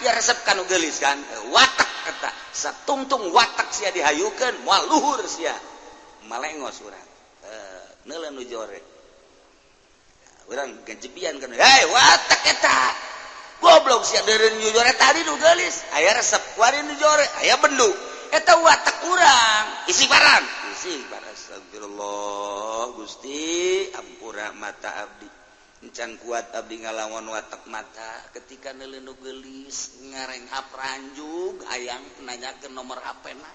Ya resep kanu geulis kan. Watak eta. Satungtung watak sia dihayukeun moal luhur sia. Malengos urang. Neuleuh nu jore. Urang gajebian kan. Hei, watak eta. Goblok sia deureun nu jore tadi nu geulis. Aya resep kuari nu jore, aya bendu. Eta watak urang. Istighfaran. Istighfar astagfirullah Gusti ampura mata abdi. Encan kuat abdi ngalawan watak mata ketika neuleuh nu geulis ngarenghap ranjug hayang nanyakeun nomor HP na.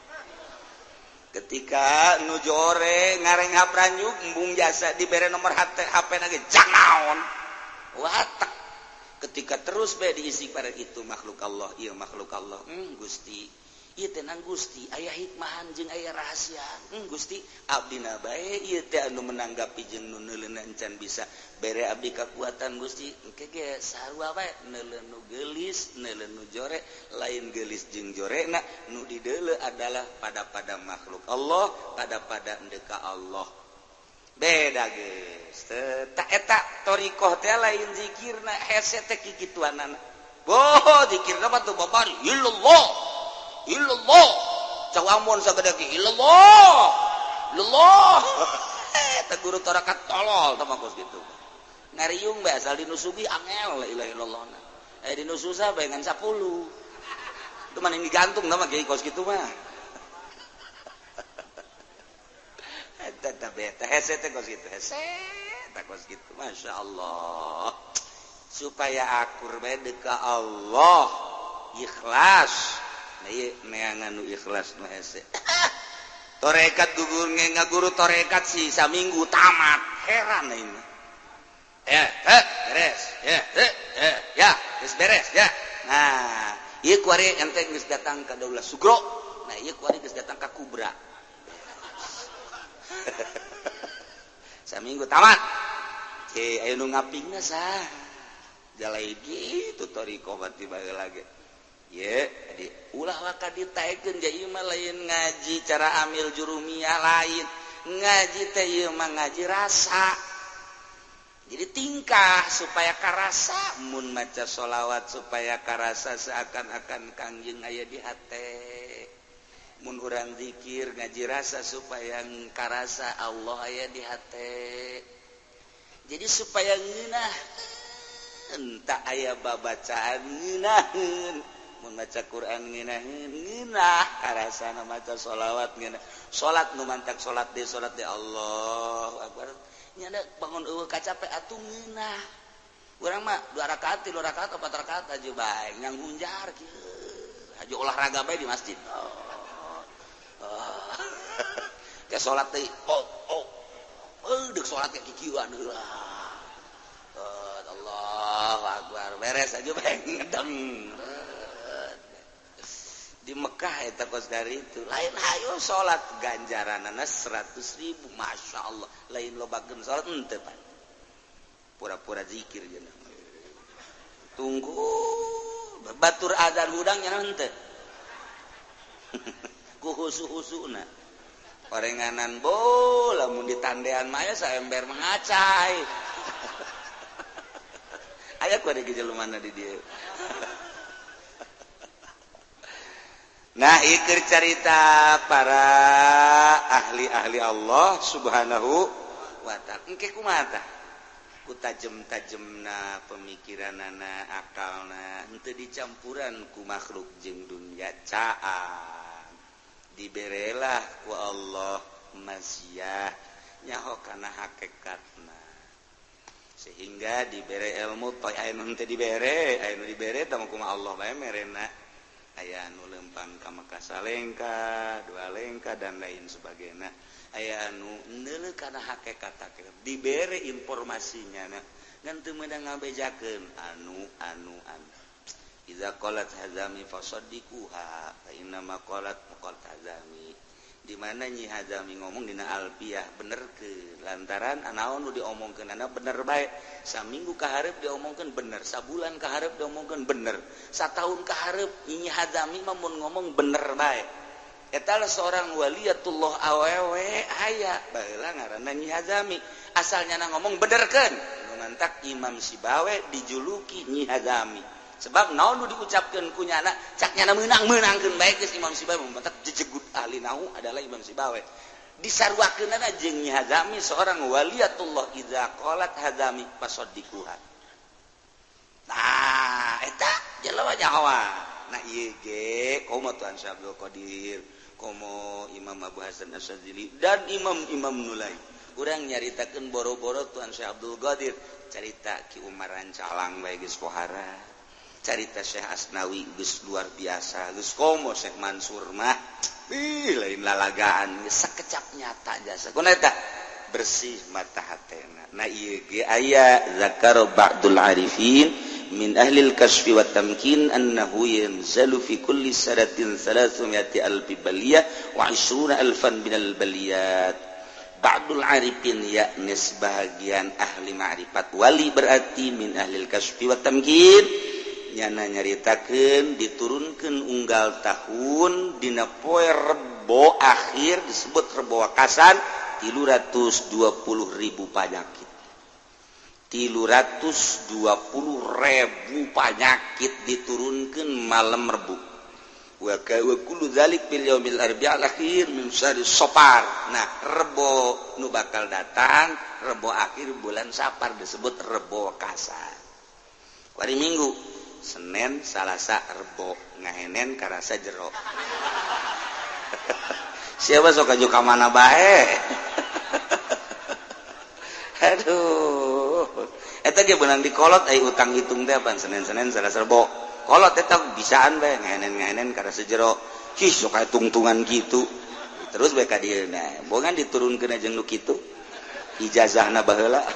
Ketika nu jore ngarenghap ranjug embung jasa dibere nomor HP na ge jang naon. Watak ketika terus bae diisi pada itu makhluk Allah, ieu makhluk Allah. Gusti, ieu teh nang Gusti aya hikmahan jeung aya rahasia. Gusti, abdina bae ieu teh anu menanggapi jeung nu neuleuna encan bisa bere abdi kekuatan Gusti. Engke ge sarua bae neuleun nu geulis, neuleun nu jore, lain geulis jeung jorena, nu dideuleu adalah pada-pada makhluk Allah, pada-pada endeka Allah. Beda geus. Teu eta thariqah teh lain zikirna hese teh kikituanana. Boh zikirna mah teu babari illallah. Illallah. Cau amon sagede ge illallah. Illallah. Eta guru tarekat tolol tah mah kos kitu. Ngariung bae asal dinusugi angel la ilaha illallah. Eh dinu susah bae ngan 10. Itu mah digantung tah mah kiai kos kitu mah. Eta teh beta hese teh kos kitu hese teh kos kitu masyaallah. Supaya akur bae deuk ka Allah ikhlas. Nah ieu neangan nu ikhlas nu hese. Torekat gugur ngaguru torekat si saminggu tamat heran ini. Ya, beres. Ya, ya, geus beres ya. Nah, ieu kuari ente geus datang ka Daulah Sugro. Nah, ieu kuari geus datang ka Kubra. Saminggu tamat. Cek aya nu ngapingna sah. Jalai gitu thariqah berarti baheula ge. Ye, jadi ulah waka ditaekeun ja ieu mah lain ngaji cara amil jurumiyah lain. Ngaji teh ieu mah ngaji rasa. Jadi tingkah supaya karasa mun maca sholawat supaya karasa seakan-akan Kangjeng aya di hate. Mun urang zikir ngaji rasa supaya karasa Allah aya di hate. Jadi supaya ngeunah entah aya babacaan ngeunaheun. Mun maca Quran ngeunaheun ngeunah karasana maca sholawat ngeunah. Salat nu mantak salat deui salat deui Allahu akbar. Nya bangun eueuh kacape atuh ngeunah. Urang mah 2 rakaat 3 rakaat 4 rakaat aja bae nyang hunjar kieu. Aja olahraga bae di masjid. Oh. Oh. Kayak salat deui. Oh, oh. Deuk salat ka kikieuan heula. Allahu akbar. Beres aja bae ngedeng. Di Mekah eta kos dari itu lain hayo salat ganjaranana 100.000 Masya Allah lain lobakeun salat henteu pan pura-pura zikir cenah tunggu batur adzan hudang nya henteu ku husu-husuna orenganan bo lamun ditandean mah aya saember mengacai aya ku ada gejelumana di dieu. Nah, ikir cerita para ahli-ahli Allah Subhanahu wa ta'ala. Engke kumaha tah? Ku tajem-tajemna pemikiranana, akalna, henteu dicampuran ku makhluk jeung dunia caang. Diberelah ku Allah maziah nyaho kana hakikatna. Sehingga dibere ilmu toy aya nu henteu dibere, aya nu dibere tah kumaha Allah bae merena. Aya anu lempang ka Mekah salengka, dua lengka dan lain sebagainya. Aya anu neuleuh kana hakikat dibere informasinya na ngan teu meunang ngabejakeun anu anu anu. Iza qalat hazami fasaddiquha fa inna ma qalat qalat hazami. Di mana Nyi Hazami ngomong dina Alfiah bener ke lantaran anaon nu diomongkeun ana bener bae. Saminggu ka hareup diomongkeun bener, sabulan ka hareup diomongkeun bener, sataun ka hareup Nyi Hazami mah mun ngomong bener bae. Eta lah seorang waliyatullah awewe aya baheula ngaranna Nyi Hazami. Asalnya na ngomong benerkeun. Nu mantak Imam Sibawe dijuluki Nyi Hazami. Sebab naon nu diucapkeun ku nyana cak nyana meunang-meunangkeun bae geus Imam Sibawi matak jejegut ahli nahu adalah Imam Sibawi. Disarwakeunana jeung Nyi Hazami seorang waliyatullah idza qalat Hazami fasaddiquha. Nah, eta jelema nyawa. Nah ieu ge komo Tuan Syekh Abdul Qadir, komo Imam Abu Hasan Asy-Syadzili dan imam-imam nu lain. Urang nyaritakeun boro-boro Tuan Syekh Abdul Qadir, carita Ki Umar Rancalang bae geus pohara. Carita Syekh Asnawi geus luar biasa, geus komo Syekh Mansur mah. Ih, lain lalagaan geus sakecap nyata jasa. Kuna eta bersih mata hatena. Nah ieu ge aya zakar ba'dul arifin min ahlil kasfi wa tamkin annahu yanzalu fi kulli sanatin 300 alfi baliyah wa 20 alfan minal baliyat. Ba'dul arifin yakni sebahagian ahli ma'rifat wali berarti min ahlil kasfi wa tamkin nyana nyaritakeun diturunkeun unggal tahun dina poe Rebo akhir disebut Rebo Wakasan 320.000 panyakit. 320.000 panyakit diturunkeun malam Rebo. Wa kullu dzalik fil yaumil arbi'al akhir min syahri Safar. Nah, Rebo nu bakal datang Rebo akhir bulan Safar disebut Rebo Wakasan. Hari Minggu, Senin, Salasa, Rebo, ngahenen karasa jero. Siapa sok aju ka mana bae? Aduh. Eta ge beunang dikolot ai utang hitung teh apaan Senin-Senin Salasa Rebo. Kolot eta bisaan bae ngahenen-ngahenen karasa jero. Hih sok aya tungtungan kitu. Terus bae ka dieu nah, bongan diturunkeun jeung nu kitu. Ijazahna baheula.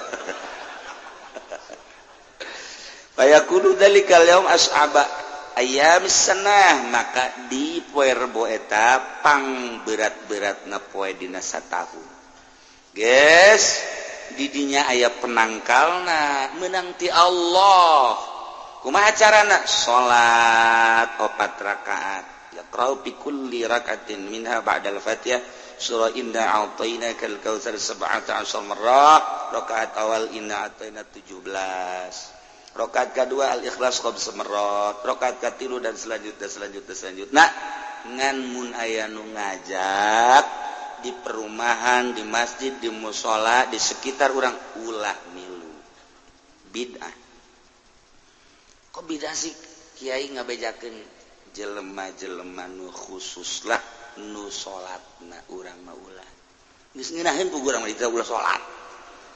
Fayakunu dzalikal yaum as'aba ayyamis sanah, maka di poe Rebo eta pang berat-beratna poe dina satahun. Geus didinya aya penangkalna meunang ti Allah. Kumaha carana? Salat 4 rakaat. Yaqra'u bi kulli rak'atin minha ba'dal Fatihah surah inna a'tainakal kautsar 17 marrah. Rakaat awal inna a'taina 17. Rakaat kedua al-ikhlas khamsa marrat, rakaat katilu dan selanjutnya selanjutnya selanjutnya. Nah, ngan mun aya nu ngajak di perumahan, di masjid, di musola, di sekitar urang ulah milu. Bid'ah. Kok bid'ah sih kiai ngabejakeun jelema-jelema nu khusus lah nu salatna urang mah ulah. Geus ngeunaheun ku urang mah ulah salat.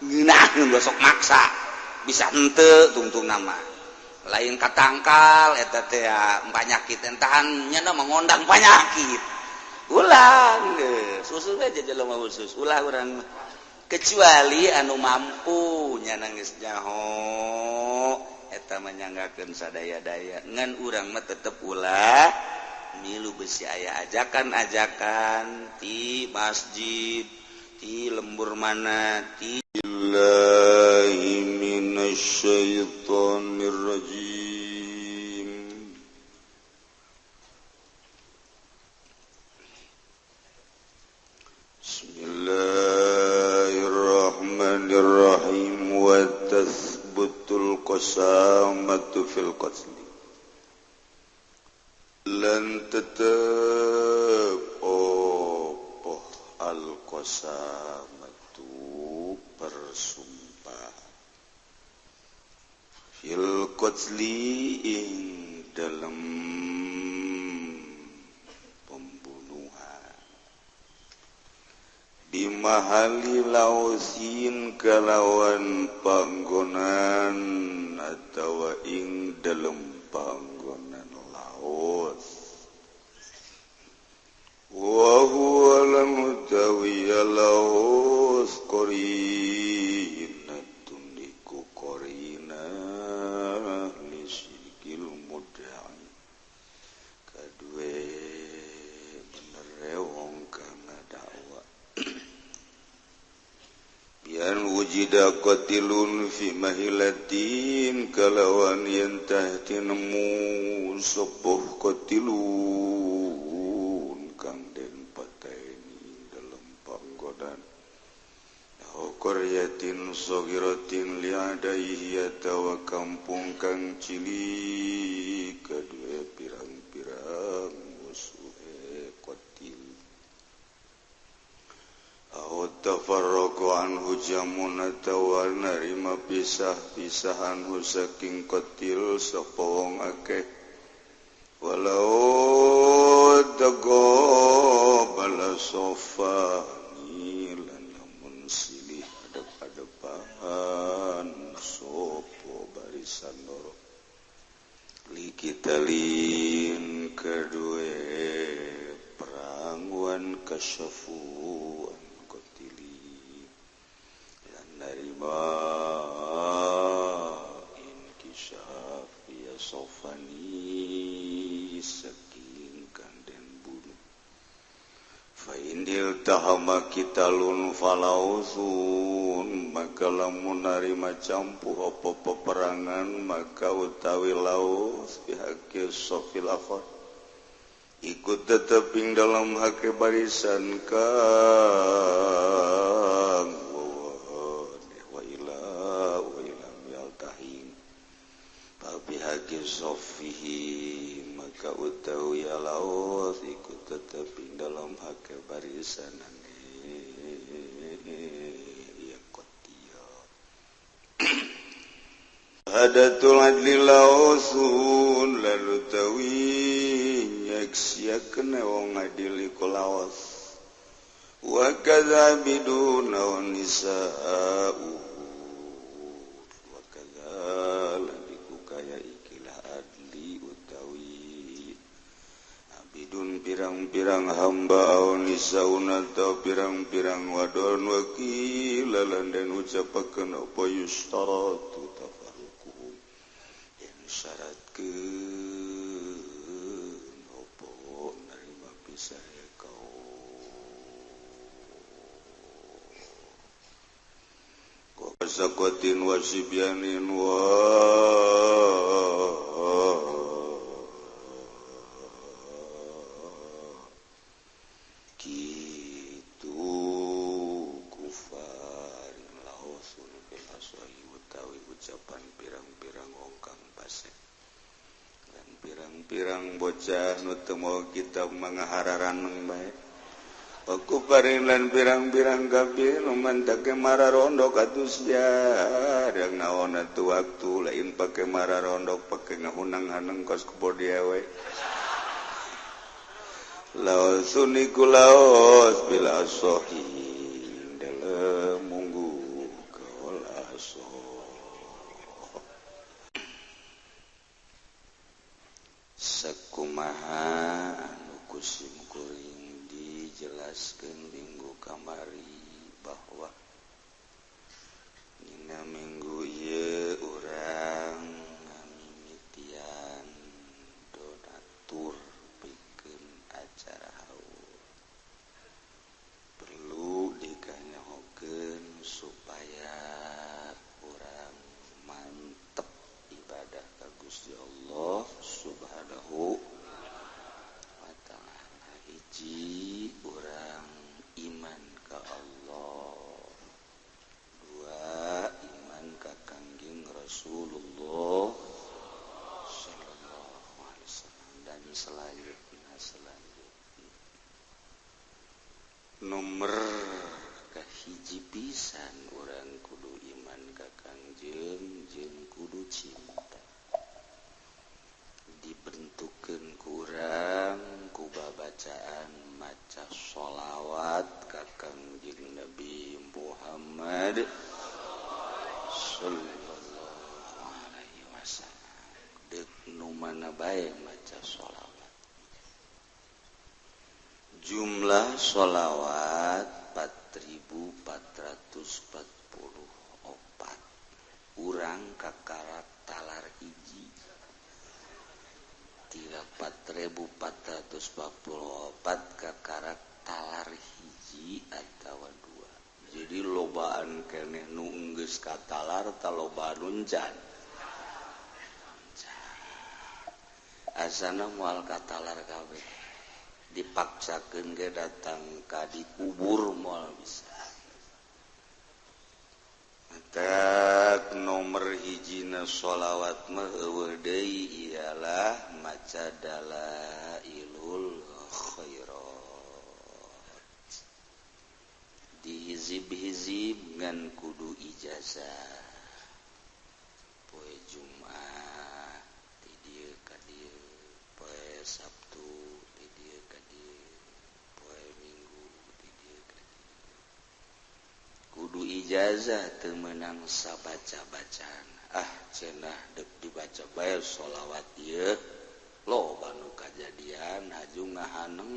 Ngeunaheun sok maksa. Bisa henteu tungtung nama lain katangkal eta teh panyakit entahan nya mengondang panyakit ulah geus khusus aja jelema khusus ulah urang kecuali anu mampu nya geus nyaho eta manyanggakeun sadaya-daya ngan urang mah tetep ulah milu besi aya ajakan-ajakan ti masjid ti lembur mana ti الشيطان الرجيم. بسم الله الرحمن الرحيم. وتثبت القسامة في القتل لن تتاب القسامة bersumpah fil qatli ing dalam pembunuhan bimahali lausin kalawan panggonan atawa ing dalam panggonan laut wa huwa lam tawiya laus qarinatun iku qarina lisikil mudai kadue bener wong kang dakwa biar wujida qatilun fi mahilatin kalawan yen tah tinemu sepuh qatilun kang den pateni dalem panggonan Qaryatin saghiratin li'adaihi atawa kampung kang cilik kadue pirang-pirang musuhe qatil aw tafarraqu anhu jamun atawa narima pisah-pisahan saking qatil sapa wong akeh walau taqabbala sofa lan silih adep-adepan sopo barisan loro likitalin kedue perangwan kasyafuan kotili lan narima inkisaf ya sofani saking kang den bunuh fa indil tahama kitalun falausun maka lamun narima campuh apa peperangan maka utawi laus pihake sofil akhar ikut teteping dalam hake barisan kang wa ila wa ilam yaltahim pihake sofihi maka utawi laus ikut teteping dalam hake barisan ya kotia hadatul adli lausun lalu tawi nyaksiakeun wong adil iku laos wa kadza biduna wa nisa'u wa kadza lan iku kaya ikilah adli utawi abidun pirang-pirang hamba au nisauna atau pirang-pirang wadon wakila lan den ucapakeun apa yustaratu tafarruquhum yen syaratkeun apa narima pisah kaum wa saqatin wa sibyanin wa kitu kufarin laosun bil aswahi utawi ucapan pirang-pirang wong kang fasik lan pirang-pirang bocah nu teu mawa kitab mangahararaneng bae. Aku paring lan pirang-pirang kafir nu mantake mararondok atuh sia yang naon atuh waktu lain pake mararondok pake ngahunang-haneng kos kebo diewe. Laos suniku laos bila sohi dalem munggu kaul aso. Sakumaha anu kusim kuring dijelaskeun minggu kamari bahwa dina minggu ieu urang ngamimitian donatur pikeun acara haul. Perlu dikanyahokeun supaya urang mantep ibadah ka Gusti Allah Subhanahu wa ta'ala. Hiji urang iman ka Allah, dua iman ka Kangjeng Rasulullah sallallahu alaihi wasallam dan selanjutnya nomor kahiji pisan urang kudu iman ka Kangjeng jeung kudu cinta dibentukkeun kurang ku babacaan maca sholawat ka Kangjeng Nabi Muhammad sallallahu alaihi wasallam. Deuk nu mana bae maca sholawat. Jumlah sholawat 4444 urang kakarak talar hiji 4444 kakarak talar hiji atawa dua. Jadi lobaan keneh nu geus katalar talobaan uncan. Asana moal katalar kabeh. Dipaksakeun ge datang ka dikubur moal bisa. Tak nomor hijina sholawat mah eueuh deui ialah maca dalailul khairat. Dihizib-hizib ngan kudu ijazah. Poe Jumat ti dieu ka dieu, poe Sabtu ti dieu ka dieu, poe Minggu ti dieu ka dieu. Kudu ijazah teu meunang sabaca-bacaan. Ah cenah deuk dibaca bae sholawat ieu loba nu kajadian haju ngahaneng.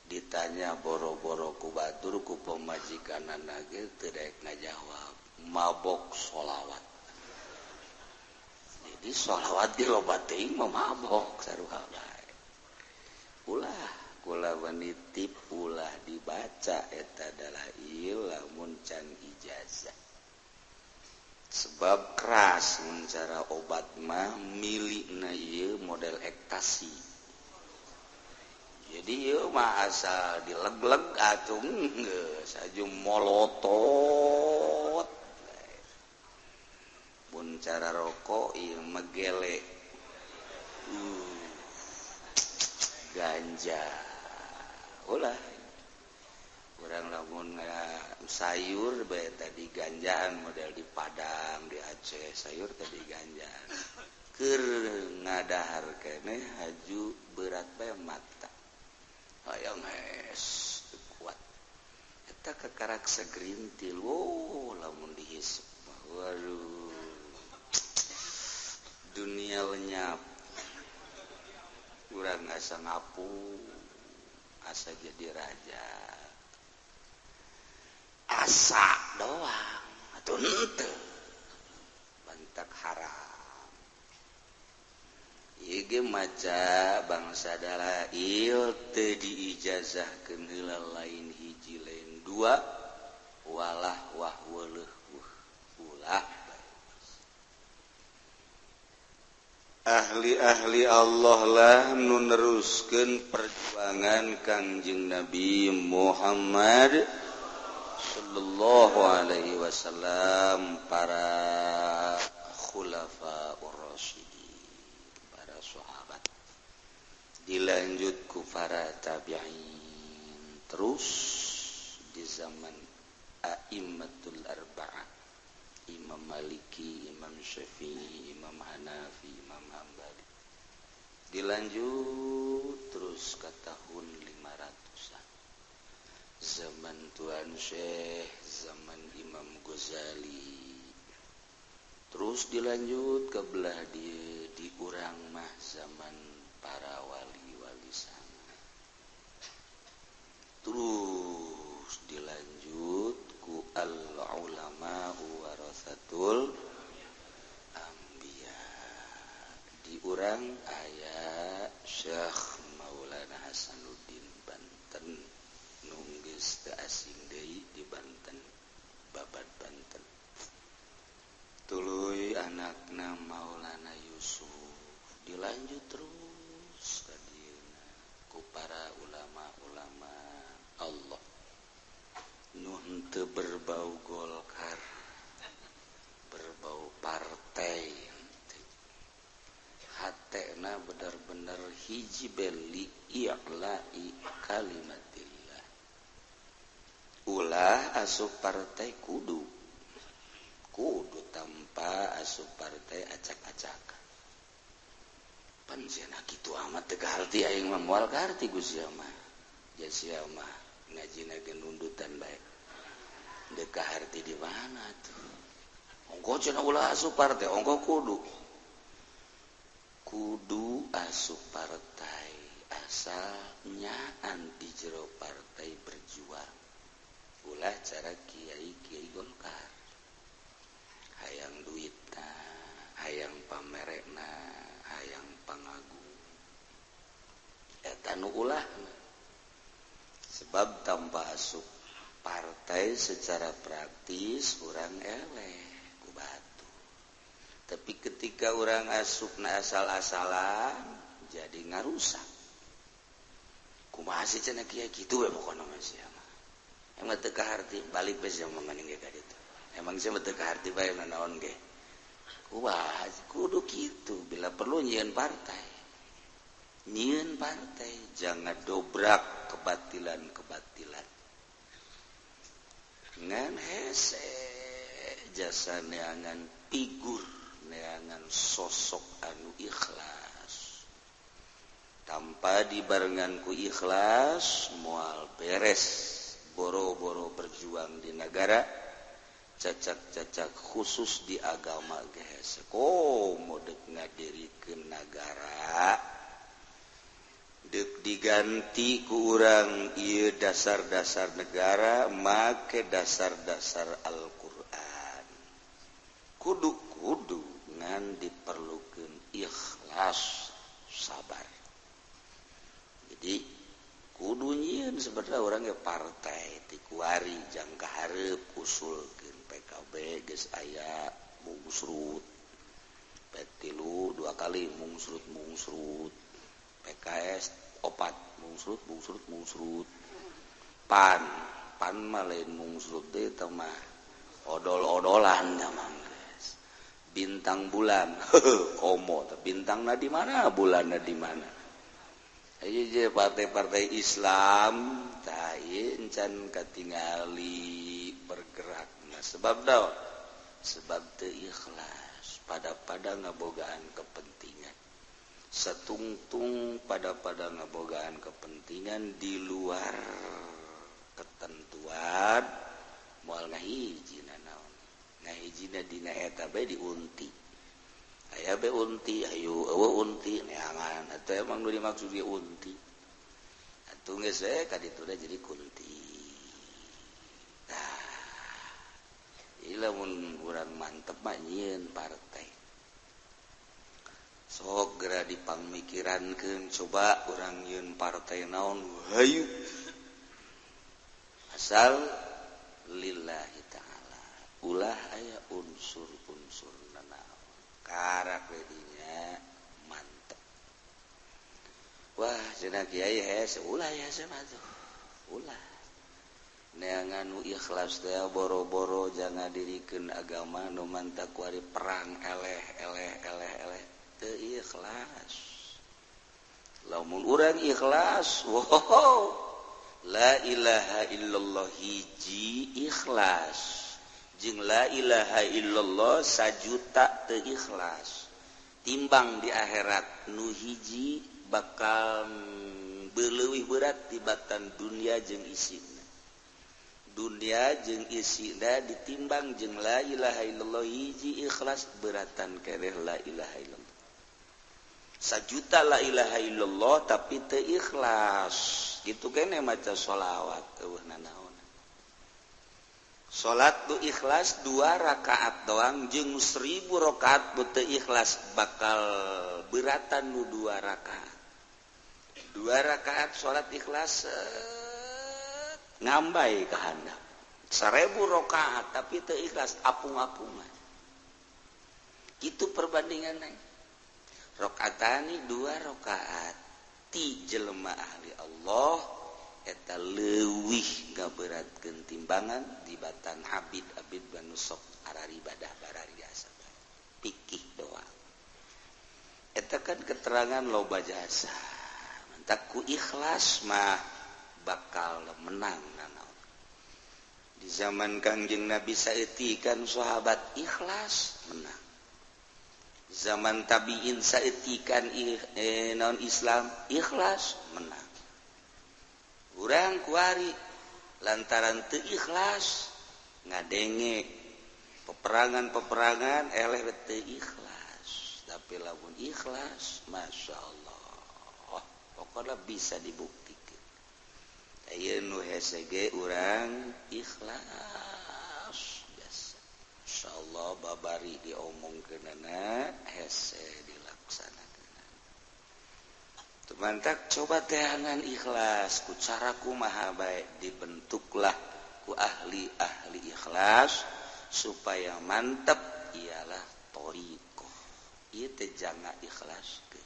Ditanya boro-boro ku batur ku pamajikanana ge teu daek ngajawab, mabok sholawat. Jadi sholawat ge loba teuing mah mabok sarua bae. Ulah kula menitip ulah dibaca eta dalail lamun can ijazah. Sebab keras mun cara obat mah milikna ieu model ektasi. Jadi ieu mah asal dileg-leg atuh geus aju molotot. Mun cara rokok ieu mah gele. Ganja. Ulah urang lamun sayur bae tadi ganjaan model di Padang, di Aceh sayur tadi ganjaan. Keur ngadahar keneh haju berat bae mata. Hayang hes teu kuat. Eta kakarak sagrintil, wo lamun dihisap. Waduh. Dunia lenyap. Urang asa ngapu, asa jadi raja. Asa doang atuh henteu. Bantak haram. Ieu ge maca bangsa dalail teu diijazahkeun heula lain hiji lain dua walah wah weuleuh ulah. Ahli-ahli Allah lah nu neruskeun perjuangan Kangjeng Nabi Muhammad sallallahu alaihi wasallam, para khulafaur rasyidin, para sahabat, dilanjut ku para tabi'in, terus di zaman a'immatul arba'ah, Imam Maliki, Imam Syafi'i, Imam Hanafi, Imam Hambali. Dilanjut terus ke tahun 500-an. Zaman Tuan Syekh, zaman Imam Ghazali. Terus dilanjut ke belah dia di urang mah zaman para wali-wali sana. Terus dilanjut ku al-ulama warasatul anbiya. Di urang aya Syekh Maulana Hasanuddin Banten, nu geus teu asing deui di Banten, babad Banten. Tuluy anakna Maulana Yusuf, dilanjut terus ka dieuna ku para ulama-ulama Allah nu henteu berbau Golkar, berbau partai. Hatena benar-benar hiji beli i'la'i kalimatillah. Ulah asup partai kudu. Kudu tanpa asup partai acak-acakan. Pan cenah kitu amat teu kaharti aing mah moal kaharti ku sia mah. Ja sia mah ngajina ge nundutan bae. Deu kaharti di mana tuh? Ongko cenah ulah asup partai, ongko kudu. Kudu asup partai asal nyaan di jero partai berjuang. Ulah cara kiai-kiai Golkar. Hayang duitna, hayang pamerekna, hayang pangagung. Eta nu ulahna. Sebab tanpa asup partai secara praktis urang eleh ku batu. Tapi ketika orang asupna asal-asalan jadi ngarusak. Kumaha sih cenah kiai kitu we pokona mah sia mah. Emang teu kaharti balik bae sia mah ge ka ditu. Emang sia mah teu kaharti bae nanaon ge. Kumaha kudu kitu bila perlu nyieun partai. Nyieun partai jangan dobrak kebatilan-kebatilan. Ngan hese jasa neangan figur, neangan sosok anu ikhlas. Tanpa dibarengan ku ikhlas moal beres. Boro-boro berjuang di negara, cacak-cacak khusus di agama geus komo deuk ngadirikeun nagara deuk diganti ku urang ieu dasar-dasar negara make dasar-dasar Al-Qur'an. Kudu-kudu ngan diperlukeun ikhlas, sabar. Jadi kudu nyieun sebenarnya orangnya partai ti kuari jangka hareup usulkeun PKB geus aya mungsrut, P3 dua kali mungsrut mungsrut, PKS opat mungsrut mungsrut mungsrut, PAN PAN mah lain mungsrut deui teh mah odol-odolan da mah geus. Bintang bulan komo teh bintangna di mana bulanna di mana. Ayo partai-partai Islam tah ieu encan katingali bergerak. Nah, sebab daun sebab teu ikhlas pada-pada ngabogaan kepentingan. Satungtung pada-pada ngabogaan kepentingan di luar ketentuan moal ngahijina naon. Ngahijina dina eta bae diunti. Aya be unti, ayo eueuh unti neangan atuh emang nu dimaksud ge unti. Atuh geus we ka ditu jadi kunti. Tah. Ieu lamun urang mantep mah nyieun partai. Sok geura dipangmikirankeun coba urang nyieun partai naon hayu. Asal lillahi ta'ala. Ulah aya unsur-unsur nanaon. Karak redinya mantep. Wah cenah kiai hese ulah ya hese mah tuh. Ulah. Neangan nu ikhlas teh boro-boro jangan dirikeun agama nu mantak kuari perang eleh eleh eleh eleh teu ikhlas. Lamun urang ikhlas, wow. La ilaha illallah hiji ikhlas. Jeung la ilaha illallah sajuta teu ikhlas. Timbang di akhirat nu hiji bakal beleuwih berat tibatan dunia jeung isina. Dunia jeung isina ditimbang jeung la ilaha illallah hiji ikhlas beratan kereh la ilaha illallah. Sajuta la ilaha illallah tapi teu ikhlas. Kitu kene maca sholawat eueuh nanaon. Salat du ikhlas 2 rakaat doang jeung 1000 rakaat bu teu ikhlas bakal beratan nu 2 rakaat. 2 rakaat salat ikhlas ngambai ka handap. 1000 rakaat tapi teu ikhlas apung-apungan. Kitu perbandinganna. Rakaatani 2 rakaat ti jelema ahli Allah eta leuwih ngaberatkeun timbangan dibatan abid-abid banu sok araribadah barariasa pikih doang. Eta kan keterangan loba jasa. Mantak ku ikhlas mah bakal menang nanaon. Di zaman Kangjeng Nabi saeutikan sahabat ikhlas menang. Zaman tabiin saeutikan naon Islam ikhlas menang. Urang kuari lantaran teu ikhlas ngadenge peperangan-peperangan eleh teu ikhlas. Tapi lamun ikhlas Masya Allah pokoknya bisa dibuktikan. Ayeuna nu hese ge urang ikhlas biasa. Insyaallah babari diomongkeunana hese dilaksanakeun. Mantak coba teangan ikhlas ku caraku maha baik dibentuklah ku ahli-ahli ikhlas supaya mantep ialah thariqah. Ieu teh janga ikhlas ke.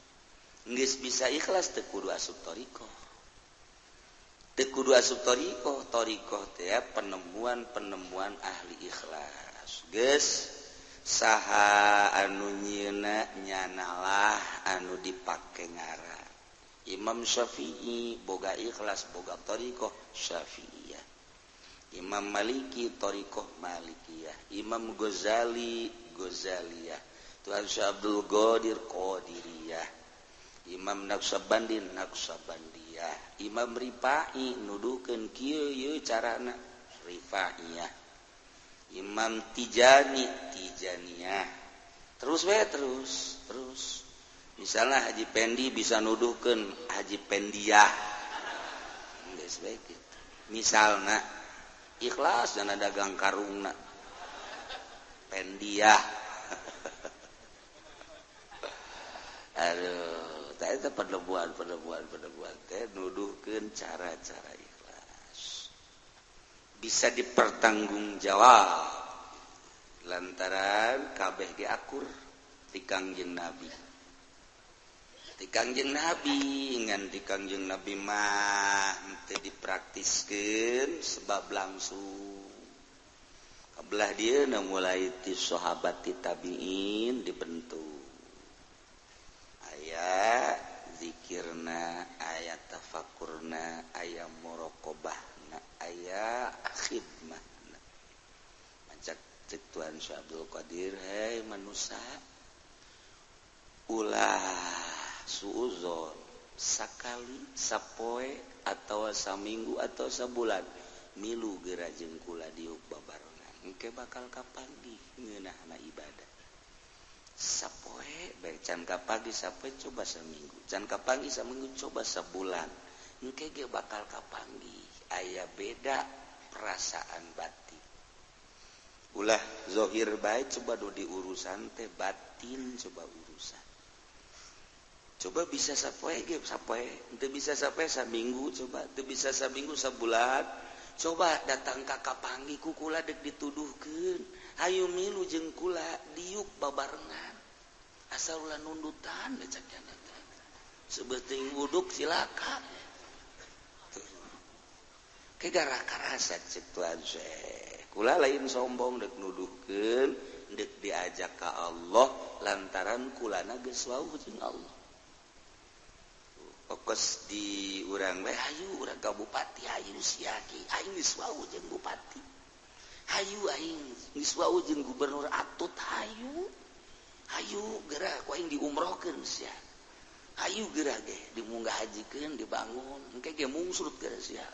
Geus bisa ikhlas teu kudu asup thariqah. Teu kudu asup thariqah, thariqah teh penemuan-penemuan ahli ikhlas. Geus saha anu nyieuna nyanalah anu dipake ngaran. Imam Syafi'i boga ikhlas boga thariqah Syafi'iyah. Imam Maliki thariqah Malikiyah, Imam Ghazali Ghazaliyah, Tuan Syekh Abdul Qadir Qadiriyah, Imam Naqsyabandi Naqsyabandiyah, Imam Rifai nuduhkeun kieu ieu carana Rifaiyah, Imam Tijani Tijaniyah. Terus we terus terus. Misalnya Haji Pendi bisa nuduhkeun Haji Pendiyah. Geus we kitu. Misalna ikhlas dana dagang karungna Pendiyah. Aduh, teh eta penemuan teh nuduhkeun cara-cara ikhlas. Bisa dipertanggungjawab lantaran kabeh ge akur ti Kangjeng Nabi. Ti Kangjeng Nabi ngan ti Kangjeng Nabi mah teu dipraktiskeun sebab langsung. Kabelah dieuna mulai ti sahabat ti tabiin dibentuk. Aya zikirna, aya tafakurna, aya muraqabahna, aya khidmahna. Macak cek Tuan Syekh Abdul Qadir, hei manusia, ulah suuzon sakali sapoe atau saminggu atau sabulan milu geura jeung kula diuk babarengan engke bakal kapanggih ngeunahna ibadah. Sapoe bae can kapagi sapoe coba seminggu, can kapagi seminggu coba sebulan, engke ge bakal kapanggih aya beda perasaan batin. Ulah zohir bae coba do diurusan teh batin coba urusan. Coba bisa sapoe ge sapoe, teu bisa sapoe saminggu coba, teu bisa saminggu sabulan. Coba datang ka kapanggih ku kula deuk dituduhkeun. Hayu milu jeung kula diuk babarengan. Asal ulah nundutan cek jana teh. Sebeuting wuduk silaka. Ke gara karasa cek Tuan Syekh. Kula lain sombong deuk nuduhkeun, deuk diajak ka Allah lantaran kulana geus wauh jeung Allah. Fokus di urang we hayu urang ka bupati hayu sia ki aing geus wauh jeung bupati. Hayu aing geus wauh jeung gubernur Atut hayu. Hayu geura ku aing diumrohkeun sia. Hayu geura ge dimunggah hajikeun dibangun engke ge mungsrut geura sia.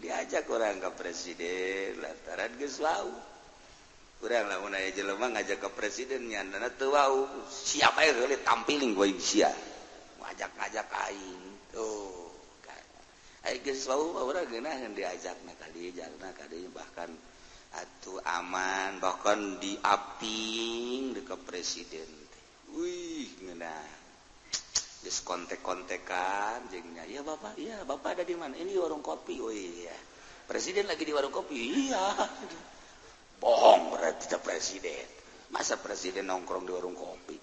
Diajak orang ke presiden lantaran geus wauh. Urang lamun aya jelema ngajak ke presiden nyandana teu wauh. Siapa aya heule tampiling ku aing sia. Ngajak-ngajak aing. Tuh. Aya geus wauh urang geunaheun diajakna ka dieu jalna ka dieu bahkan atuh aman bahkan diaping deuk ka presiden teh. Wih ngeunah. Geus kontek-kontekan jeung nya. Iya Bapak ada di mana? Ini warung kopi. Oh iya. Presiden lagi di warung kopi. Iya. Bohong berarti tidak presiden. Masa presiden nongkrong di warung kopi?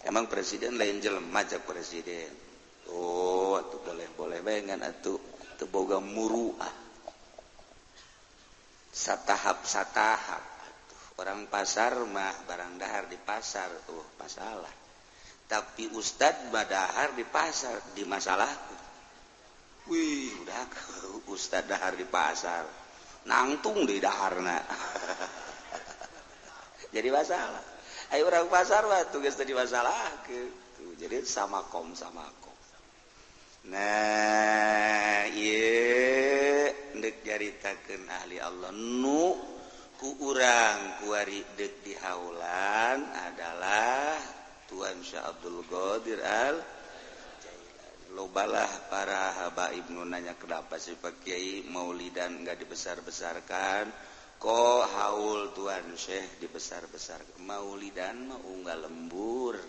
Emang presiden lain jelema cak presiden. Oh, atuh boleh-boleh bae ngan atuh teu boga muruah. Satahap-satahap atuh. Orang pasar mah barang dahar di pasar, oh masalah. Tapi ustad mah dahar di pasar, di masalah. Wih, udah ustad dahar di pasar. Nangtung di daharna. Jadi masalah. Ayo orang pasar mah tugas tadi masalah gitu. Jadi sama kom. Nah, ieu deuk nyaritakeun ahli Allah nu ku urang kuari deuk dihaulan adalah Tuan Syekh Abdul Qadir Al Jailani. Lobalah para habaib nu nanya kenapa sih Pak Kiai maulidan enggak dibesar-besarkan, kok haul Tuan Syekh dibesar-besarkan? Maulidan mah unggal lembur.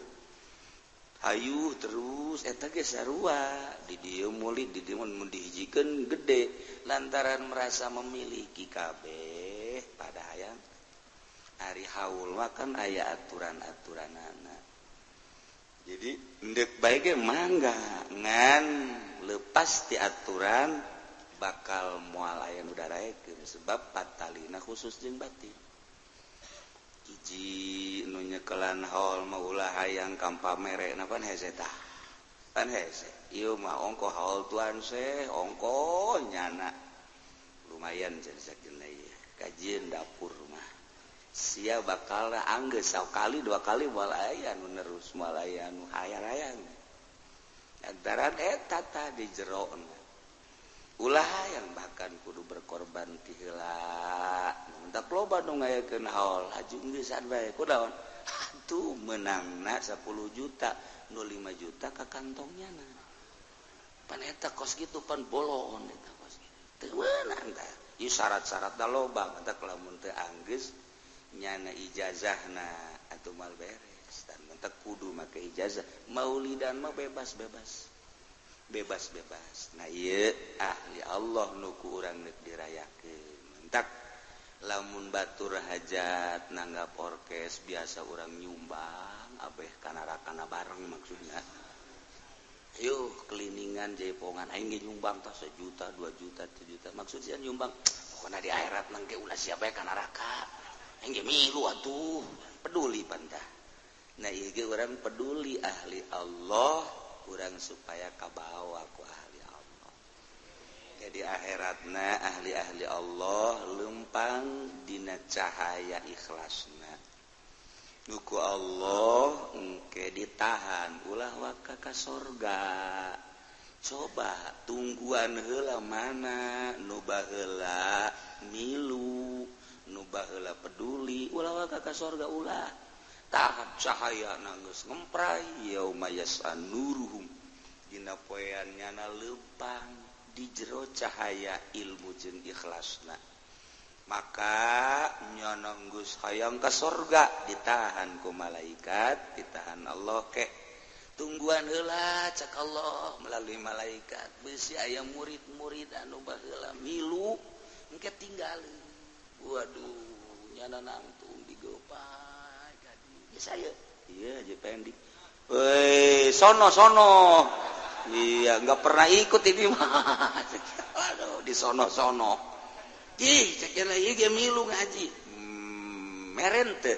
Hayu terus eta ge sarua di dieu maulid di dieu mun dihijikeun gede lantaran merasa memiliki kabeh pada hayang. Ari haul mah kan aya aturan-aturanana. Jadi ndek bae ge mangga ngan lepas ti aturan bakal moal aya nu daraekeun sebab patalina khusus jeung batin. Hiji nu nyekelan haul mah ulah hayang kampamere na pan hese tah. Pan hese. Ieu mah ongko haul tuan seh ongko nyana. Lumayan jadi sakeun ieu. Kajian dapur mah. Sia bakal anggeus sakali dua kali moal aya nu nerus moal aya nu hayang-hayang. Lantaran eta tah di jerona. Ulah hayang bahkan kudu berkorban ti heula. Mentak loba nu ngayakeun haul haju geus bae kunaon? Atuh meunangna 10 juta, nu 5 juta ka kantongnya na. Pan eta kos kitu pan bolon eta kos kitu. Teu meunang tah. Ieu syarat-syaratna loba mentak lamun teu anggeus nyana ijazahna atuh mal beres dan mentak kudu make ijazah. Maulidan mah bebas-bebas. Bebas-bebas. Nah ieu ahli Allah nu ku urang deuk dirayakeun. Mentak lamun batur hajat nanggap orkes biasa urang nyumbang abeh kanarakana bareng maksudna. Yuk keliningan jaipongan aing ge nyumbang tah 1 juta, 2 juta, 7 juta. Maksud sia nyumbang pokona di akhirat nang ge ulah sia bae ka neraka. Aing ge milu atuh, peduli pantah. Nah ieu ge urang peduli ahli Allah, urang supaya kabawa ku ahli Allah. Jadi akhiratna ahli-ahli Allah lempang dina cahaya ikhlasna. Nu ku Allah engke ditahan ulah waka ka sorga. Coba tungguan heula mana nu baheula milu, nu baheula peduli, ulah waka ka sorga ulah. Tahan cahaya geus ngempray yauma yasanuruhum dina poean nyana lempang di jero cahaya ilmu jeung ikhlasna. Maka nyana geus hayang ka sorga ditahan ku malaikat, ditahan Allah ke tungguan heula cak Allah melalui malaikat. Beusi aya murid-murid anu baheula milu engke tinggalin. Waduh nyana nangtung digopai ka dieu. Ya saya iya aja pendek. Woi, sono sono. Iya, nggak pernah ikut ini mah. Aduh, di sono sono. Ih, cek ieu ge milu ngaji. Meren teu.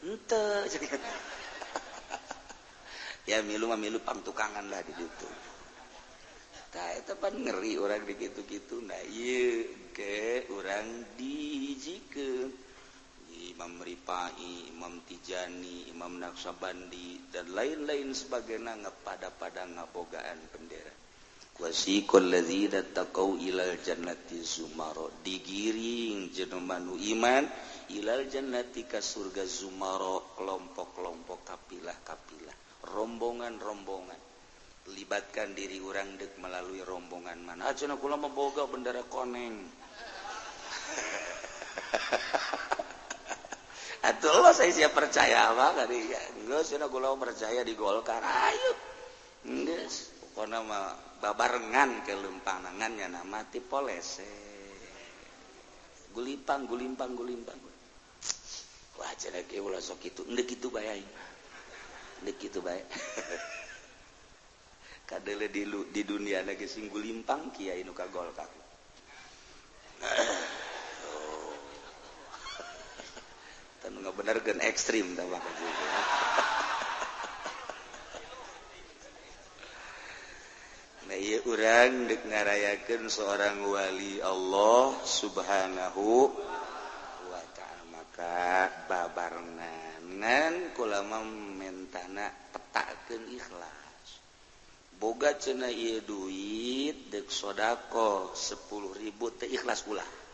Henteu. Ya milu mah milu pangtukangan lah di ditu. Tah eta pan ngeri urang di kitu-kitu. Nah ieu ge urang dihijikeun. Imam Rifai, Imam Tijani, Imam Naqsyabandi dan lain-lain sebagainya ngapada-pada ngabogaan bendera. Wasiqal ladzina taqau ilal jannati zumara, digiring jelema nu iman ilal jannati ka surga zumara, kelompok-kelompok, kapilah-kapilah, rombongan-rombongan. Libatkan diri urang deuk melalui rombongan mana. Cenah kula mah boga bendera koneng. Atuh Allah saya siap percaya apa kali ya. Geus cenah kula percaya di Golkar. Ayo. Geus pokona mah babarengan ke lumpangan nya nama ti polese. Gulimpang gulimpang gulimpang. Wah cenah ge ulah sok kitu. Endek kitu bae aing. Endek kitu bae. Kadele di dunia lagi sing gulimpang kiai nu ka Golkar. Nu ngabenerkeun ekstrim tah bakal. Nah ieu urang deuk ngarayakeun seorang wali Allah Subhanahu wa ta'ala, maka babarengan kula mah mentana petakeun ikhlas. Boga cenah ieu duit deuk sedekah 10.000 teh ikhlas ulah.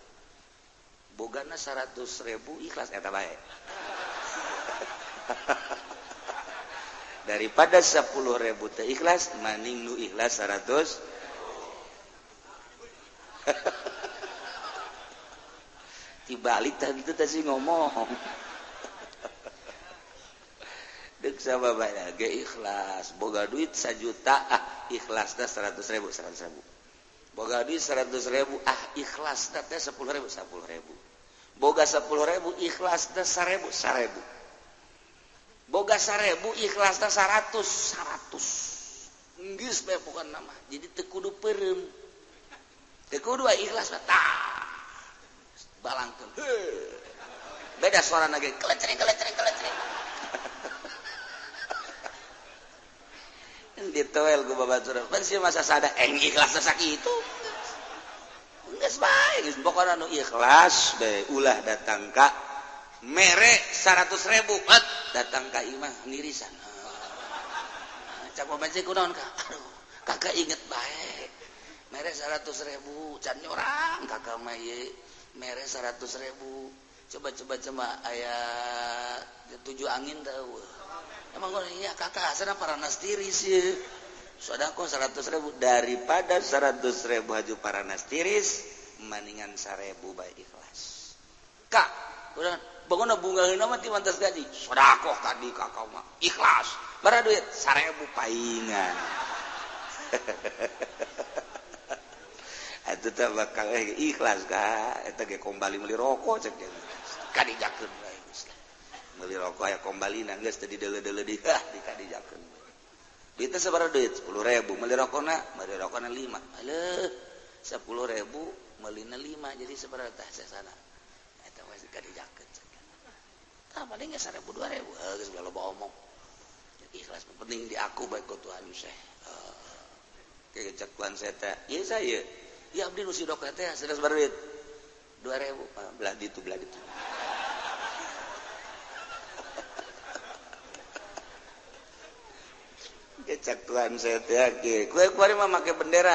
Bogana 100.000 ikhlas eta bae. Daripada 10.000 teh ikhlas maning nu ikhlas 100. Dibalik tadi itu tadi ngomong. Deuk sababana ge ikhlas, boga duit 1 juta ah ikhlasna 100.000 100.000. Boga duit 100.000 ah ikhlas teh 10.000 10.000. Boga 10.000 ikhlas teh 1.000 1.000. Boga 1000 ikhlasna 100 100. Geus bae pokona mah. Jadi teu kudu peureum. Teu kudu ikhlas mah tah. Balangkeun. Heuh. Beda suarana ge kelecring kelecring kelecring. Ditoel ku babatur. Pan sih masa sada eng ikhlas sakitu. Geus bae geus pokona nu ikhlas bae ulah datang ka mere 100.000 at datang ka imah ngirisan. Cak babaje kunaon ka? Aduh, kakak inget bae. Mere 100.000 can nyorang kakak mah ieu mere 100.000. Coba-coba cuma aya 7 angin tahu. Emang gua iya kakak asana paranas tiris ye. Sodako 100.000 daripada 100.000 haju paranas tiris maningan 1.000 bae ikhlas. Kak, udah bangun bunga heuna mah ti mantas gaji. Sodako tadi kakak mah ikhlas. Bara duit 1.000 paingan. Atuh teh bakal ikhlas ka eta ge kombali meuli rokok cek kadijakeun bae geus. Meuli rokok aya kombalina geus teu dideuleu-deuleu di ah dikadijakeun. Duit teh sabaraha duit? 10.000 meuli rokona 5. Aleuh 10.000 meulina 5 jadi sabaraha tah sasana. Eta we kadijakeun. Tah paling ge 1.000 2.000 geus loba omong. Ikhlas penting di aku bae ku Tuhan saya. Kayak cek Tuhan saya teh. Ieu saya. Ya abdi nu sidok teh sanes duit 2.000 belah ditu belah ditu. Cek Tuhan saya teh ge. Kue kuari mah make bendera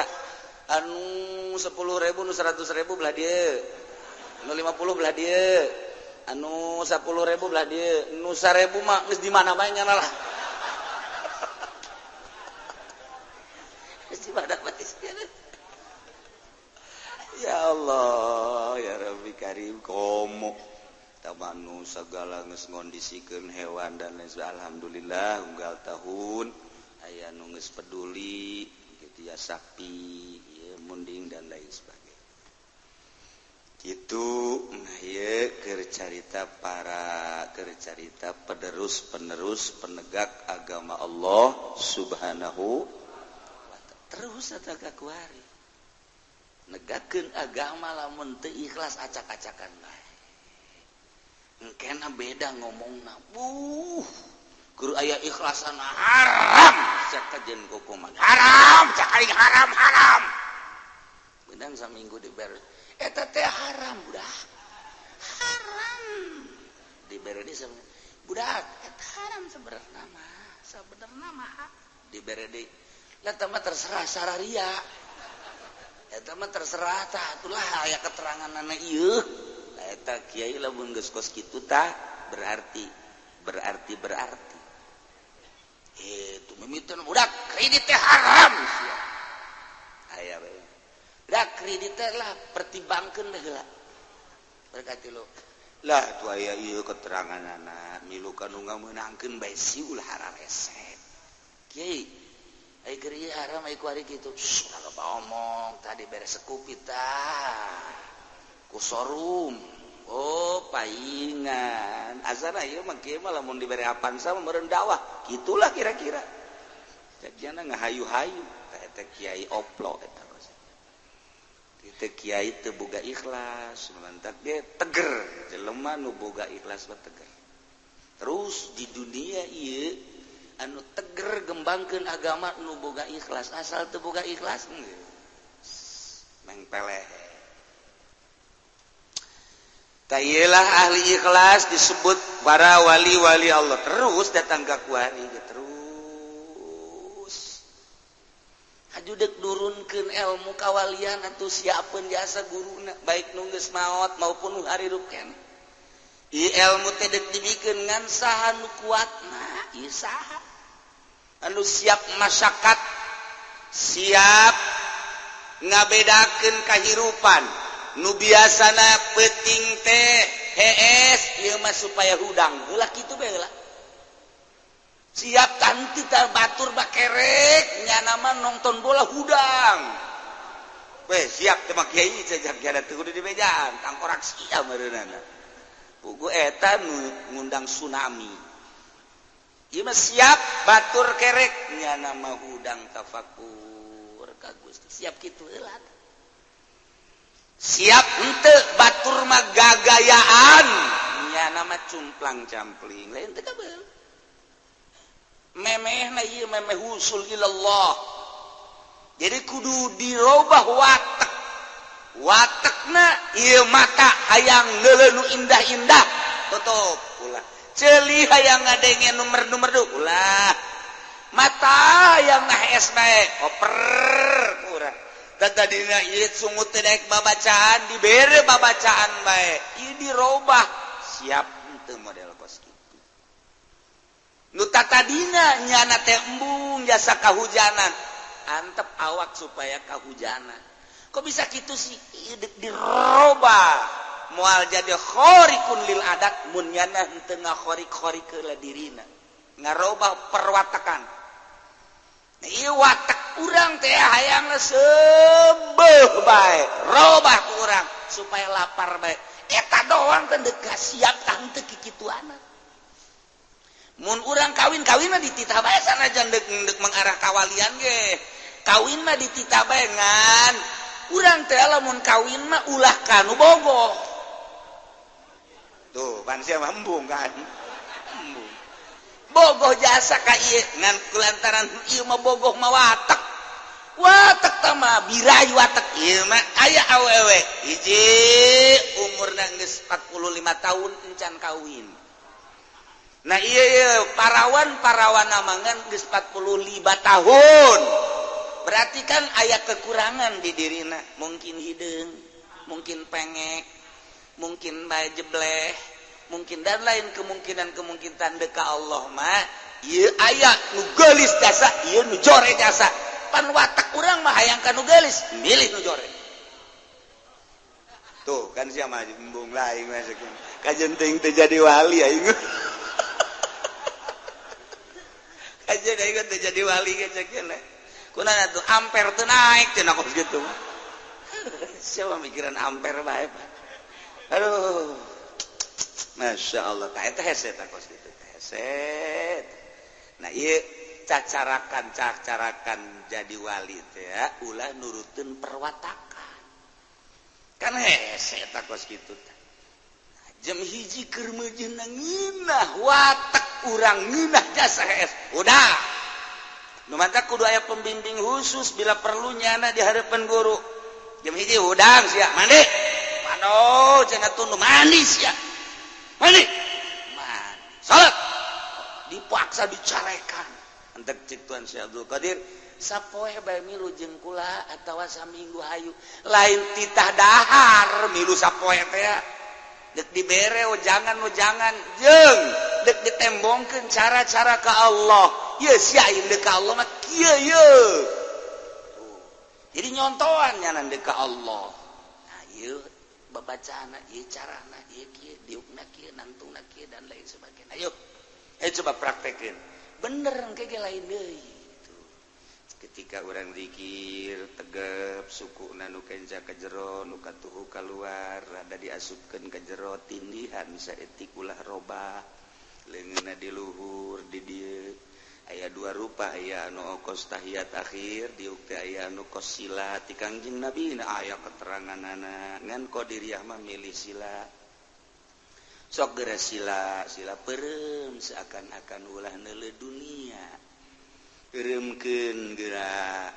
anu 10.000 nu 100.000 belah dieu. Anu 50 belah dieu. Anu 10.000 belah dieu. Nu 1.000 mah geus di mana bae nyana lah. Geus di mana bae. Ya Allah, ya Rabbi Karim komo tabanu segala geus ngondisikeun hewan dan lain sebagainya. Alhamdulillah unggal tahun aya nu geus peduli gitu ya sapi, ya munding dan lain sebagainya. Kitu nah ieu keur carita para keur carita penerus-penerus penegak agama Allah Subhanahu wa ta'ala. Terus eta ka kuari. Negakeun agama lamun teu ikhlas acak-acakan bae. Engkena beda ngomongna. Buh, guru aya ikhlasan haram cak kajen kukuman. Haram cak aing haram haram. Beunang saminggu dibere. Eta teh haram budak. Haram. Dibere di budak eta haram sebenarna mah. Sebenarna mah dibere di. Lah tah mah terserah sararia. Eta mah terserah tah atulah aya keteranganana ieu. Eta kiai lamun geus kos kitu tah berarti berarti berarti. Itu mimiteun budak kredit teh haram sia. Aya bae. Budak kredit teh lah pertimbangkeun deh heula. Berkati lo. Lah atuh aya ieu keteranganana milu ka nu ngameunangkeun bae si ulah hararese. Kiai ai keur ieu haram ai ku ari kitu. Ulah loba omong tadi beres sekupi tah. Ku sorum. Oh, paingan. Azana ieu mah kieu mah lamun dibere Avanza mah meureun dakwah. Kitulah kira-kira. Jadiana ngahayu-hayu tah eta kiai oplo eta. Teu kiai teu boga ikhlas, mantak ge teger. Jelema nu boga ikhlas mah teger. Terus di dunia ieu anu teger gembangkeun agama nu boga ikhlas, asal teu boga ikhlas mengpeleh. Tailah ahli ikhlas disebut para wali-wali Allah. Terus datang ka kuari terus. Haju deuk nurunkeun ilmu kawalian atuh siapeun jasa guruna baik nu geus maot maupun nu harirup keneh. Ieu ilmu teh deuk dibikeun ngan saha nu kuatna, ieu saha anu siap masyarakat, siap ngabedakeun kahirupan. Nu biasana peuting teh hees ieu mah supaya hudang heula kitu bae heula. Siap tanti tah batur bakerek nyana mah nonton bola hudang. Weh siap teh mah kiai jajak kiai teu kudu dibejaan tangkorak sia meureunana. Pugu eta nu ngundang tsunami. Ieu mah siap batur kerek nyana mah hudang tafakur ka Gusti. Siap kitu heula. Siap henteu batur mah gagayaan nyana mah cumplang campling lain teu kabel. Memehna ieu memeh husul ilallah. Jadi kudu dirobah watek. Watekna ieu mata hayang neuleuh nu indah-indah tutup ulah. Ceuli hayang ngadenge nu merdu-merdu ulah. Mata hayang ngahes bae oper ku urang. Tadina ieu sungut teh daek babacaan dibere babacaan bae. Ieu dirobah siap henteu model kos kitu. Nu tatadina nyana teh embung jasa kahujanan. Antep awak supaya kahujanan. Kok bisa kitu sih? Ieu deuk dirobah. Moal jadi khorikun lil adat mun nyana henteu ngakhorik-khorik heula dirina. Ngarobah perwatakan. Nah, ieu watak urang teh hayangna seubeuh bae, robah ku urang supaya lapar bae. Eta doang teh deuk siap tah henteu kikituana. Mun urang kawin kawinna dititah bae sanajan deuk deuk mengarah kawalian ge. Kawin mah dititah bae ngan urang teh lamun kawin mah ulah kanu bogoh. Tuh, pan sia mah embung kan. Embung. Bogoh jasa ka ieu ngan kulantaran ieu mah bogoh mah watek. Watek tah mah birai watek ieu mah aya awewe hiji umurna geus 45 tahun encan kawin. Nah ieu ieu parawan-parawan ngan geus 45 tahun. Berarti kan aya kekurangan di dirina, mungkin hideung, mungkin pengek, mungkin bae jebleh, mungkin dan lain kemungkinan-kemungkinan deka Allah mah ieu aya nu geulis jasa, ieu nu jore jasa. Pan watak urang mah hayang ka nu geulis, milih nu jore. Tuh kan sia mah embung lah aing mah kajen teuing teu jadi wali aing. Kajen aing teu jadi wali ge cek kunaon atuh ampere teu naik cenah kos kitu mah. Siapa mikiran ampere bae Pak. Aduh. Masya Allah, tah eta hese tah kos kitu teh hese. Nah ieu cacarakan jadi wali teh ya, ulah nuruteun perwatakan. Kan hese tah kos kitu teh. Jam hiji keur meujeuhna ngeunah watak urang ngeunah jasa hees. Udah. Nu mantak kudu aya pembimbing khusus bila perlu nyana di harapan guru. Jam hiji hudang sia mandi. Mano cenah tunduh mandi sia. Mandi. Mandi. Salat. Dipaksa dicarekan. Entek cek Tuan Syekh Abdul Qadir, sapoe bae milu jeung kula atawa saminggu hayu. Lain titah dahar milu sapoe teh. Dek dibere jangan jeung dek ditembongkeun cara-cara ka Allah. Ye sia aing deuk ka Allah mah kieu ye. Jadi nyontoan nyanan deuk ka Allah. Nah ieu babacaana ieu carana ieu kieu diukna kieu nantungna kieu dan lain sebagainya. Ayo coba praktekeun. Bener engke ge lain deui gitu. Ketika urang zikir tegep sukuna nu kenca ka jero nu katuhu kaluar rada diasupkeun ka jero tindihan saeutik ulah robah leungeunna di luhur di dieu. Aya dua rupa, aya anu okos tahiyat akhir diuk teh aya anu kos sila ti Kangjeng Nabi na aya keteranganana ngan qadiriyah mah milih sila. Sok geura sila, sila peureum seakan-akan ulah neuleuh dunia. Peureumkeun geura.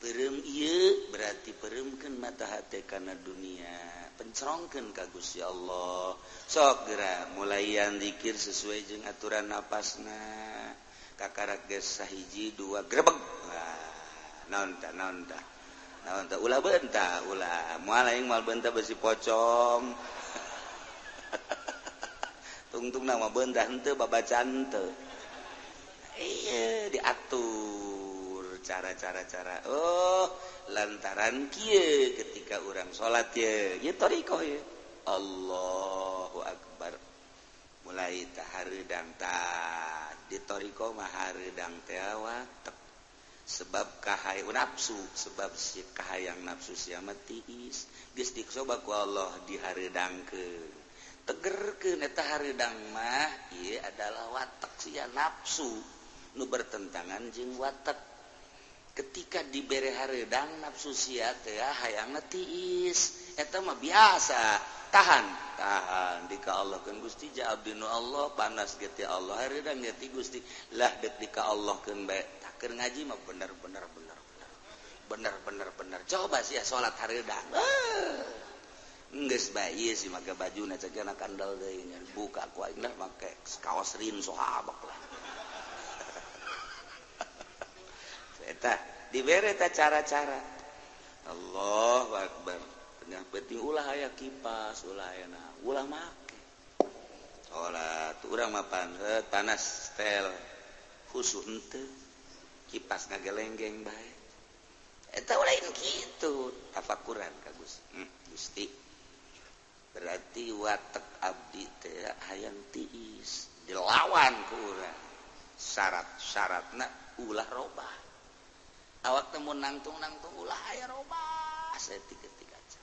Peureum ieu berarti peureumkeun mata hate kana dunia, pencerongkeun ka Gusti Allah. Sok geura mulayan zikir sesuai jeung aturan napasna. Kakarak geus sahiji dua grebeg. Wah, naon tah naon tah. Naon tah ulah beunta, ulah. Moal aing moal beunta besi pocong. Tungtung nama beunta henteu babacaan henteu. Iya diatur cara-cara cara. Oh, lantaran kieu ketika urang salat ye, ieu thariqah ye. Allahu akbar. Mulai tah hareudang tah di thariqah mah hareudang teh watek. Sebab kahayang nafsu, sebab si kahayang nafsu sia mah tiis. Geus dicoba ku Allah dihareudangkeun. Tegerkeun eta hareudang mah ieu adalah watak sia nafsu nu bertentangan jeung watak. Ketika dibere hareudang nafsu sia teh hayangna tiis, eta mah biasa. Tahan, tahan di ka Allah keun Gusti ja abdi nu Allah panas ge ti Allah hareudang ge ti Gusti lah deuk di ka Allah keun bae. Keur ngaji mah bener-bener bener bener bener bener coba sih ya salat hareudang. Geus bae ieu sih make bajuna cegana kandel deui nya buka ku aing lah make kaos rin sahabak lah. Eta dibere ta cara-cara. Allahu akbar. Tengah penting ulah aya kipas, ulah aya na, ulah make. Salat urang mah panas tel khusus henteu. Kipas ngagelenggeng bae. Eta lain kitu, tafakuran ka Gusti. Gusti. Berarti watek abdi teh hayang tiis, dilawan ku urang. Syarat-syaratna ulah robah. Awak teh mun nangtung-nangtung ulah aya robah saeutik-eutik aja.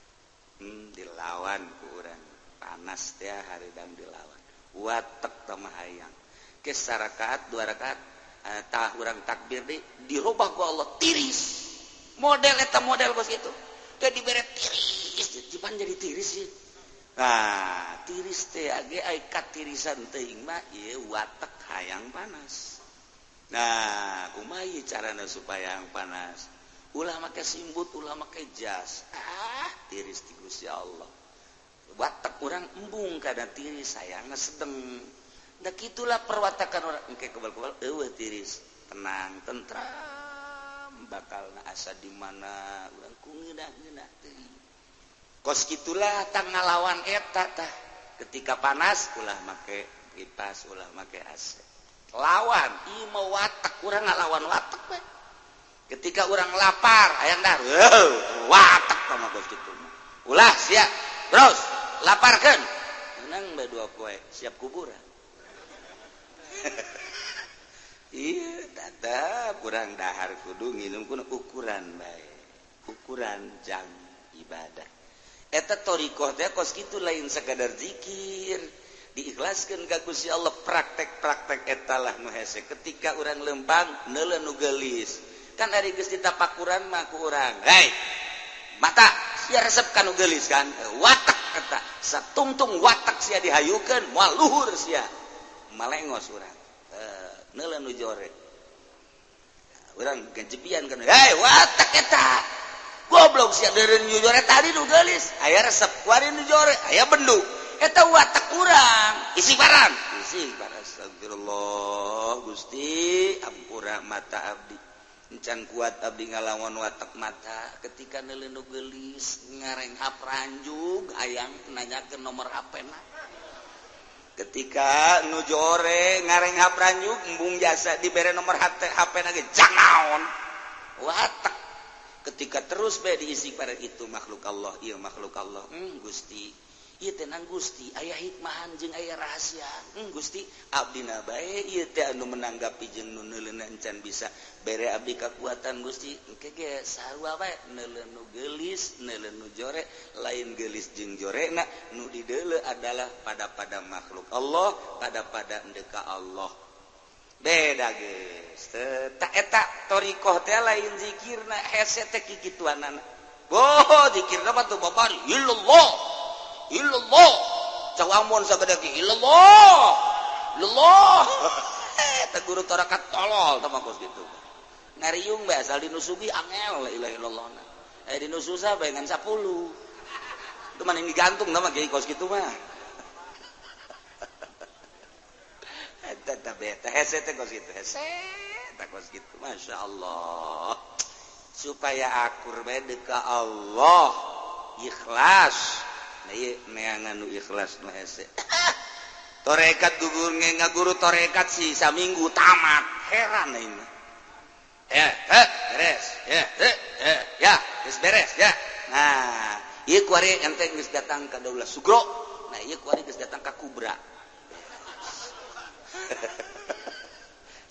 Dilawan ku urang. Panas teh hareudang dilawan. Watek teh mah hayang. Geus sarakaat dua rakaat tah urang takbir deui dirobah ku Allah tiris. Model eta model kos kitu. Teh dibere tiris, jipan jadi tiris sih. Nah, tiris teh age ai katirisan teuing mah ieu watek hayang panas. Nah, kumaha ieu carana supaya hayang panas? Ulah make simbut, ulah make jas. Ah, tiris ti Gusti Allah. Watek urang embung kana tiris hayangna sedeng. Da kitulah perwatakan orang engke kebal-kebal eueuh tiris, tenang, tentram, bakal na asa di mana urang ku ngeunah-ngeunah teuing. Kos kitulah tang ngalawan eta tah. Ketika panas ulah make kipas, ulah make AC. Lawan ieu mah watak urang ngalawan watak we. Ketika urang lapar hayang dahar, watak tah mah kos kitu mah. Ulah sia, terus laparkeun. Menang bae dua poe siap kuburan. Iya, tetap kurang dahar kudu nginum kudu ukuran bae. Ukuran jang ibadah. Eta thariqah teh kos kitu lain sekadar zikir, diikhlaskeun ka Gusti Allah praktek-praktek eta lah nu hese. Ketika urang lempang neuleuh nu geulis. Kan ari geus ditapakuran mah ku urang. Hei, mata sia resep ka nu geulis kan? Watak eta. Satungtung watak sia dihayukeun moal luhur sia. Malengos urang. Neuleuh nu jore. Urang gajebian kan. Hei, watak eta. Goblok sia deureun nu jore tadi nu geulis. Aya resep kuari nu jore, aya bendu. Eta watak urang. Istighfaran. Istighfar astagfirullah Gusti, ampura mata abdi. Encan kuat abdi ngalawan watak mata ketika neuleuh nu geulis ngarenghap ranjug hayang nanyakeun nomor HP-na. Ketika nu jore ngarenghap ranjug embung jasa dibere nomor HP na ge jangaon. Watak ketika terus bae diisi pada itu makhluk Allah, ieu makhluk Allah. Gusti, ieu teh nang Gusti aya hikmahan jeung aya rahasia. Gusti, abdina bae ieu teh anu menanggapi jeung nu neuleuna encan bisa bere abdi kakuatan Gusti. Engke ge sarua bae neuleun nu geulis, neuleun nu jore, lain geulis jeung jorena nu dideuleu adalah pada-pada makhluk Allah, pada-pada endeka Allah. Beda geus. Tah eta thariqah teh lain zikirna hese teh kikituanana. Boh zikirna mah teu babari illallah. Illallah. Cau amon sagede ge illallah. Illallah. Eta guru tarekat tolol tah mah kos kitu. Ngariung bae asal dinu sugih angel la ilaha illallah. Dinu susah bae ngan 10. Itu mah digantung tah mah kiai kos kitu mah. Eta beta hese teh kos kitu hese teh kos kitu masyaallah. Supaya akur bae deuk ka Allah ikhlas. Nah ieu neangan nu ikhlas nu hese. Torekat gugur ngaguru torekat si saminggu tamat heran aing mah. Ya, beres. Ya, ya, geus beres ya. Nah, ieu kuari ente geus datang ka Daulah Sugro. Nah, ieu kuari geus datang ka Kubra.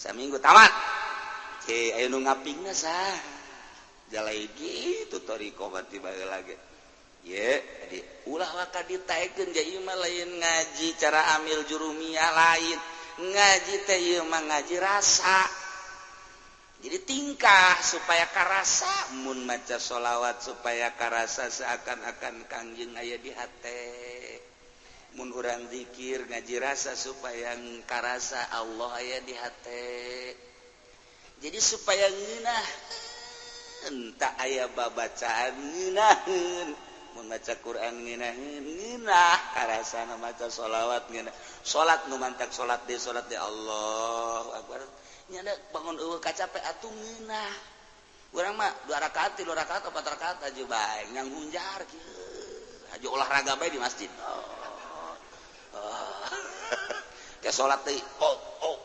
Saminggu tamat. Cek aya nu ngapingna sah. Jalai gitu thariqah mah tiba lagi. Ye, jadi ulah waka ditaekeun ja ieu mah lain ngaji cara amil jurumiyah, lain ngaji teh, ieu mah ngaji rasa. Jadi tingkah supaya karasa, mun maca sholawat supaya karasa seakan-akan Kangjeng aya di hate. Mun urang zikir ngaji rasa supaya karasa Allah aya di hate. Jadi supaya ngeunah, entah aya babacaan ngeunaheun, mun maca Quran ngeunaheun, ngeunah karasana, maca sholawat ngeunah, salat nu mantak salat deui, salat deui, Allahu akbar, nya bangun eueuh kacape atuh ngeunah. Urang mah dua rakaat, tilu rakaat, empat rakaat aja bae yang hunjar kieu, aja olahraga bae di masjid. Oh. Kayak salat deui, oh oh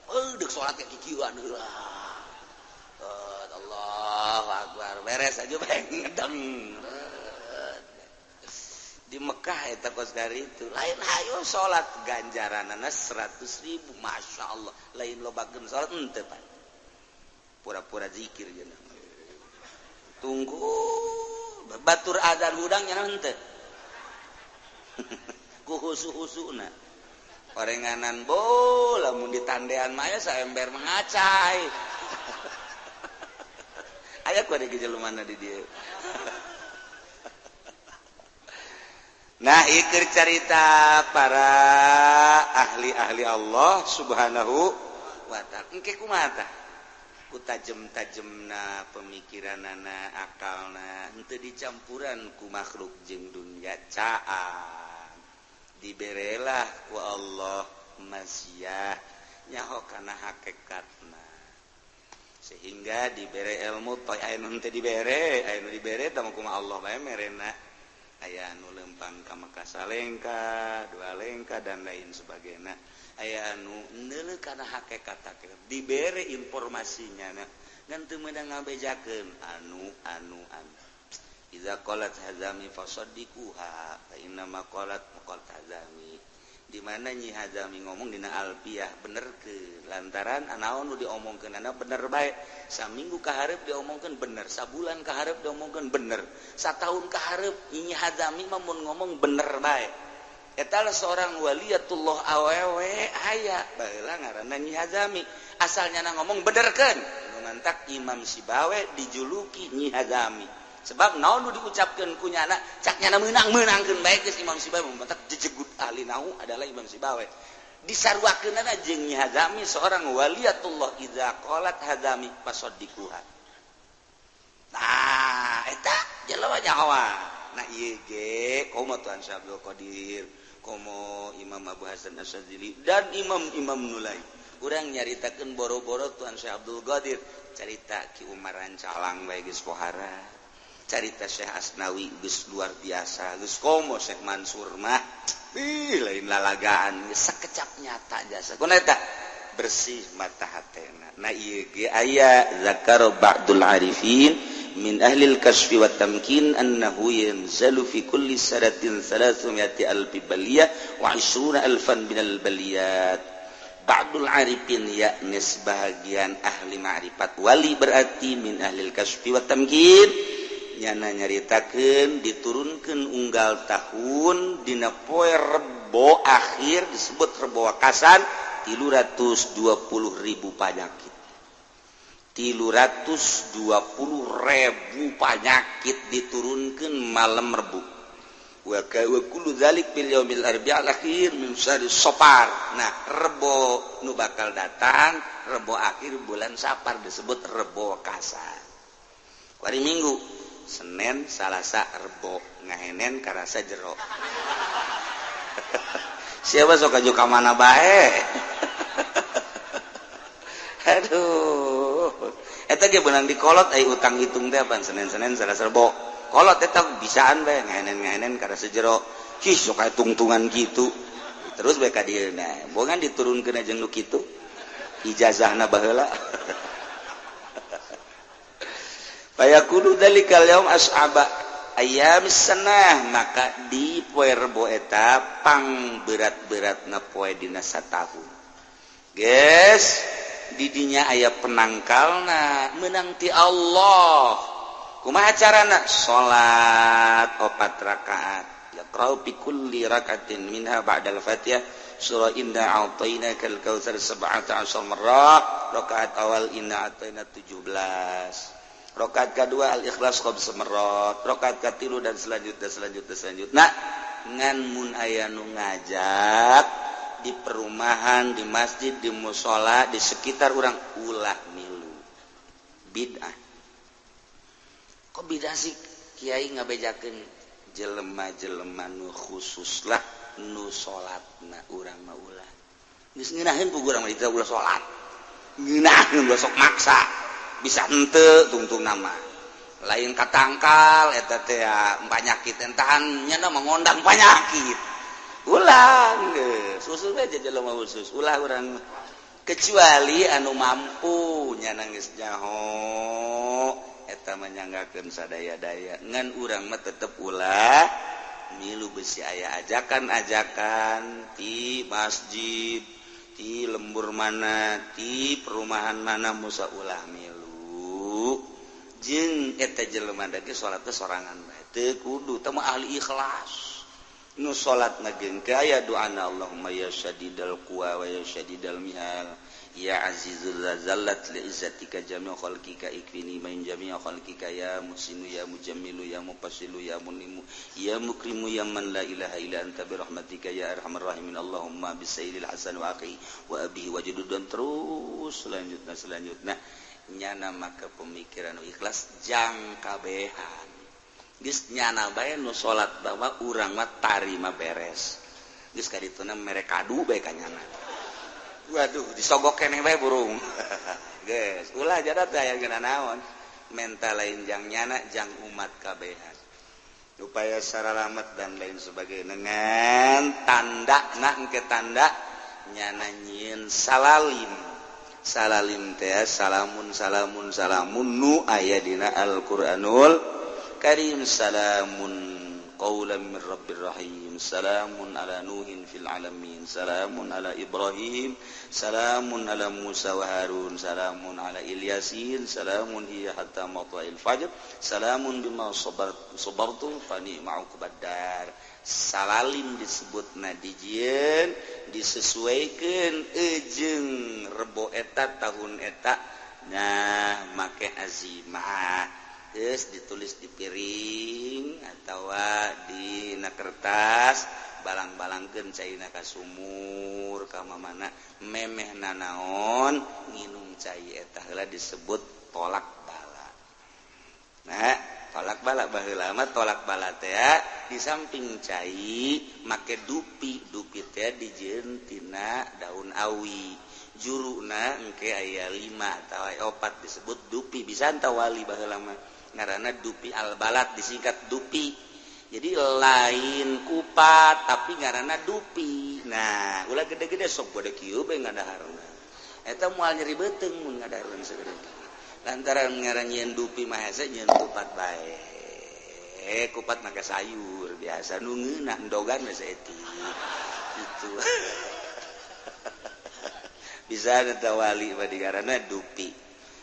oh, deuk salat kayak kikieuan heula. Oh, Allahu akbar, beres aja bae ngedeng. Di Mekah eta kos dari itu lain, hayo salat ganjaranana 100.000, masya Allah. Lain lobakeun salat henteu, Pak, pura-pura zikir jeung tunggu batur adzan hudang nya henteu ku husu-husuna orenganan bo. Lamun ditandean mah aya saember mengacai, aya ku ada mana di dieu. Nah, ieu carita para ahli-ahli Allah Subhanahu wa ta'ala. Engke kumaha tah? Ku tajem-tajemna pemikiranana, akalna, henteu dicampuran ku makhluk jeung dunya caan. Diberelah ku Allah masiah nyaho kana hakikatna. Sehingga dibere ilmu toy, aya nu henteu dibere, aya nu dibere tah kumaha Allah bae merena. Aya anu lempang ka Mekah salengka, dua lengka dan lain sebagainya. Aya anu neuleuh kana hakikat, hakikat dibere informasinya, nah ngan teu meunang ngabejakeun anu anu anu. Iza qalat hazami fasaddiquha fa inna ma qalat maqalat hazami. Di mana Nyi Hazami ngomong dina Alfiah bener ke lantaran anaon nu diomongkeun bener bae. Saminggu kaharep diomongkeun bener, sabulan kaharep diomongkeun bener, satahun kaharep Nyi Hazami mah mun ngomong bener bae. Eta lah seorang waliyatullah awewe aya baheula ngaranna Nyi Hazami, asalnya na ngomong benerkeun. Nu mantak Imam Sibawe dijuluki Nyi Hazami sebab naon nu diucapkeun ku nyana cak nyana meunang, meunangkeun bae geus. Imam Sibawe mantak jejegut ahli nahu adalah Imam Sibawe disaruakeunana jeung Nyi Hazami, seorang waliyatullah. Idza qalat hazami fasaddiquha. Nah, eta jelema nyawa. Nah, ieu ge komo Tuan Syekh Abdul Qadir, komo Imam Abu Hasan Asy-Syadzili dan imam-imam nu lain. Urang nyaritakeun boro-boro Tuan Syekh Abdul Qadir, carita Ki Umar Rancalang bae geus pohara, carita Syekh Asnawi geus luar biasa, geus komo Syekh Mansur mah ih lain lalagaan, geus sakecap nyata jasa kuna eta bersih mata hatena. Nah, ieu ge aya zakaro ba'dul arifin min ahlil kasfi wa tamkin annahu yanzalu fi kulli sanatin 300 alfi baliyah wa 20 alfan minal baliyat. Ba'dul arifin yakni sebahagian ahli ma'rifat, wali berarti min ahlil kasfi wa tamkin, nyana nyaritakeun diturunkeun unggal tahun dina poe Rebo akhir disebut Rebo Wekasan 320.000 panyakit, 320.000 panyakit diturunkeun malam Rebu. Wa kullu dzalik bil yaumil arbi'al akhir min syahri Safar. Nah, Rebo nu bakal datang Rebo akhir bulan Safar disebut Rebo Wekasan. Hari Minggu, Senin, Salasa, Rebo, ngahenen karasa jero. Siapa sok aju ka mana bae. Aduh, eta ge beunang dikolot ai utang hitung teh apaan Senin, Senin, Salasa, Rebo. Kolot eta bisaan bae ngahenen-ngahenen karasa jero. Ih, sok aya tungtungan kitu. Terus bae ka dieu nah, bongan diturunkeun jeung nu kitu. Ijazahna baheula. Fayakunu dzalikal yaum as'aba ayyamis sanah, maka di poe Rebo eta pang berat-beratna poe dina satahun. Geus didinya aya penangkalna meunang ti Allah. Kumaha carana? Salat 4 rakaat. Yaqra'u bi kulli rak'atin minha ba'dal Fatihah surah inna a'tainakal kautsar 17 marrah. Rakaat awal inna a'taina 17. Rakaat kedua al-ikhlas khamsa marrat. Rakaat katilu dan selanjutnya selanjutnya selanjutnya. Nah, ngan mun aya nu ngajak di perumahan, di masjid, di musola, di sekitar urang ulah milu. Bid'ah. Kok bid'ah sih kiai ngabejakeun jelema-jelema nu khusus lah nu salatna urang mah ulah. Geus ngeunaheun ku urang mah diteu ulah salat. Ngeunaheun ulah sok maksa. Bisa henteu tungtung nama. Lain katangkal eta teh panyakit entahan nya mah ngondang panyakit. Ulah geus khusus we jelema khusus. Ulah urang kecuali anu mampu nya geus nyaho eta menyanggakeun sadaya-daya ngan urang mah tetep ulah milu besi aya ajakan-ajakan ti masjid ti lembur mana ti perumahan mana musa ulah milu jeung eta jelema da ge salat teh sorangan bae teu kudu teh mah ahli ikhlas nu salat na geung aya doana Allahumma ya syadidal quwa wa ya syadidal mihal ya azizul zallat li izzatika jami'u khalqika ikfini min jami'i khalqika ya muhsinu ya mujammilu ya mufassilu ya munimu ya mukrimu ya man la ilaha illa anta bi rahmatika ya arhamar rahimin Allahumma bisayyidil hasan wa akhi wa abihi wa jadud dan terus selanjutnya nyana maka pemikiran ikhlas jang kabehan geus nyana bae nu salat bahwa urang mah tarima beres geus kadituna mere kadu bae ka nyana. Waduh, disogok keneh bae burung. Geus, ulah jadat aya geuna naon. Menta lain jang nyana jang umat kabehan. Upaya saralamet dan lain sebagainya dengan tanda na engke tanda nyana nyieun salalim. Salalim teh salamun salamun salamun nu aya dina Al-Qur'anul Karim salamun qawlan min rabbir rahim salamun ala nuhin fil alamin salamun ala ibrahim salamun ala musa wa harun salamun ala ilyasin salamun hiya hatta matla'il fajr salamun bima sabartu fa ni'ma uqbad dar. Salalim disebutna dijieun disesuaikeun jeung rebo eta tahun eta nah make azimah geus ditulis di piring atawa di na kertas balang-balangkeun caina ka sumur ka mamana memeh nanaon nginum cai eta heula disebut tolak bala. Nah, tolak bala baheula mah tolak bala teh di samping cai make dupi, dupi teh dijieun tina daun awi. Juruna engke aya 5 atawa 4 disebut dupi bisa wali baheula mah. Ngaranna dupi albalat disingkat dupi. Jadi lain kupat tapi ngaranna dupi. Nah, ulah gede-gede sok gede kieu bae ngadaharna. Eta moal nyeri beuteung mun ngadaharna sagede. Lantaran ngaran nyieun dupi mah hese nyieun kupat bae. Kupat make sayur biasa nu ngeunah endogan we saeutik. Itu. Bisa eta wali mah digaranna dupi.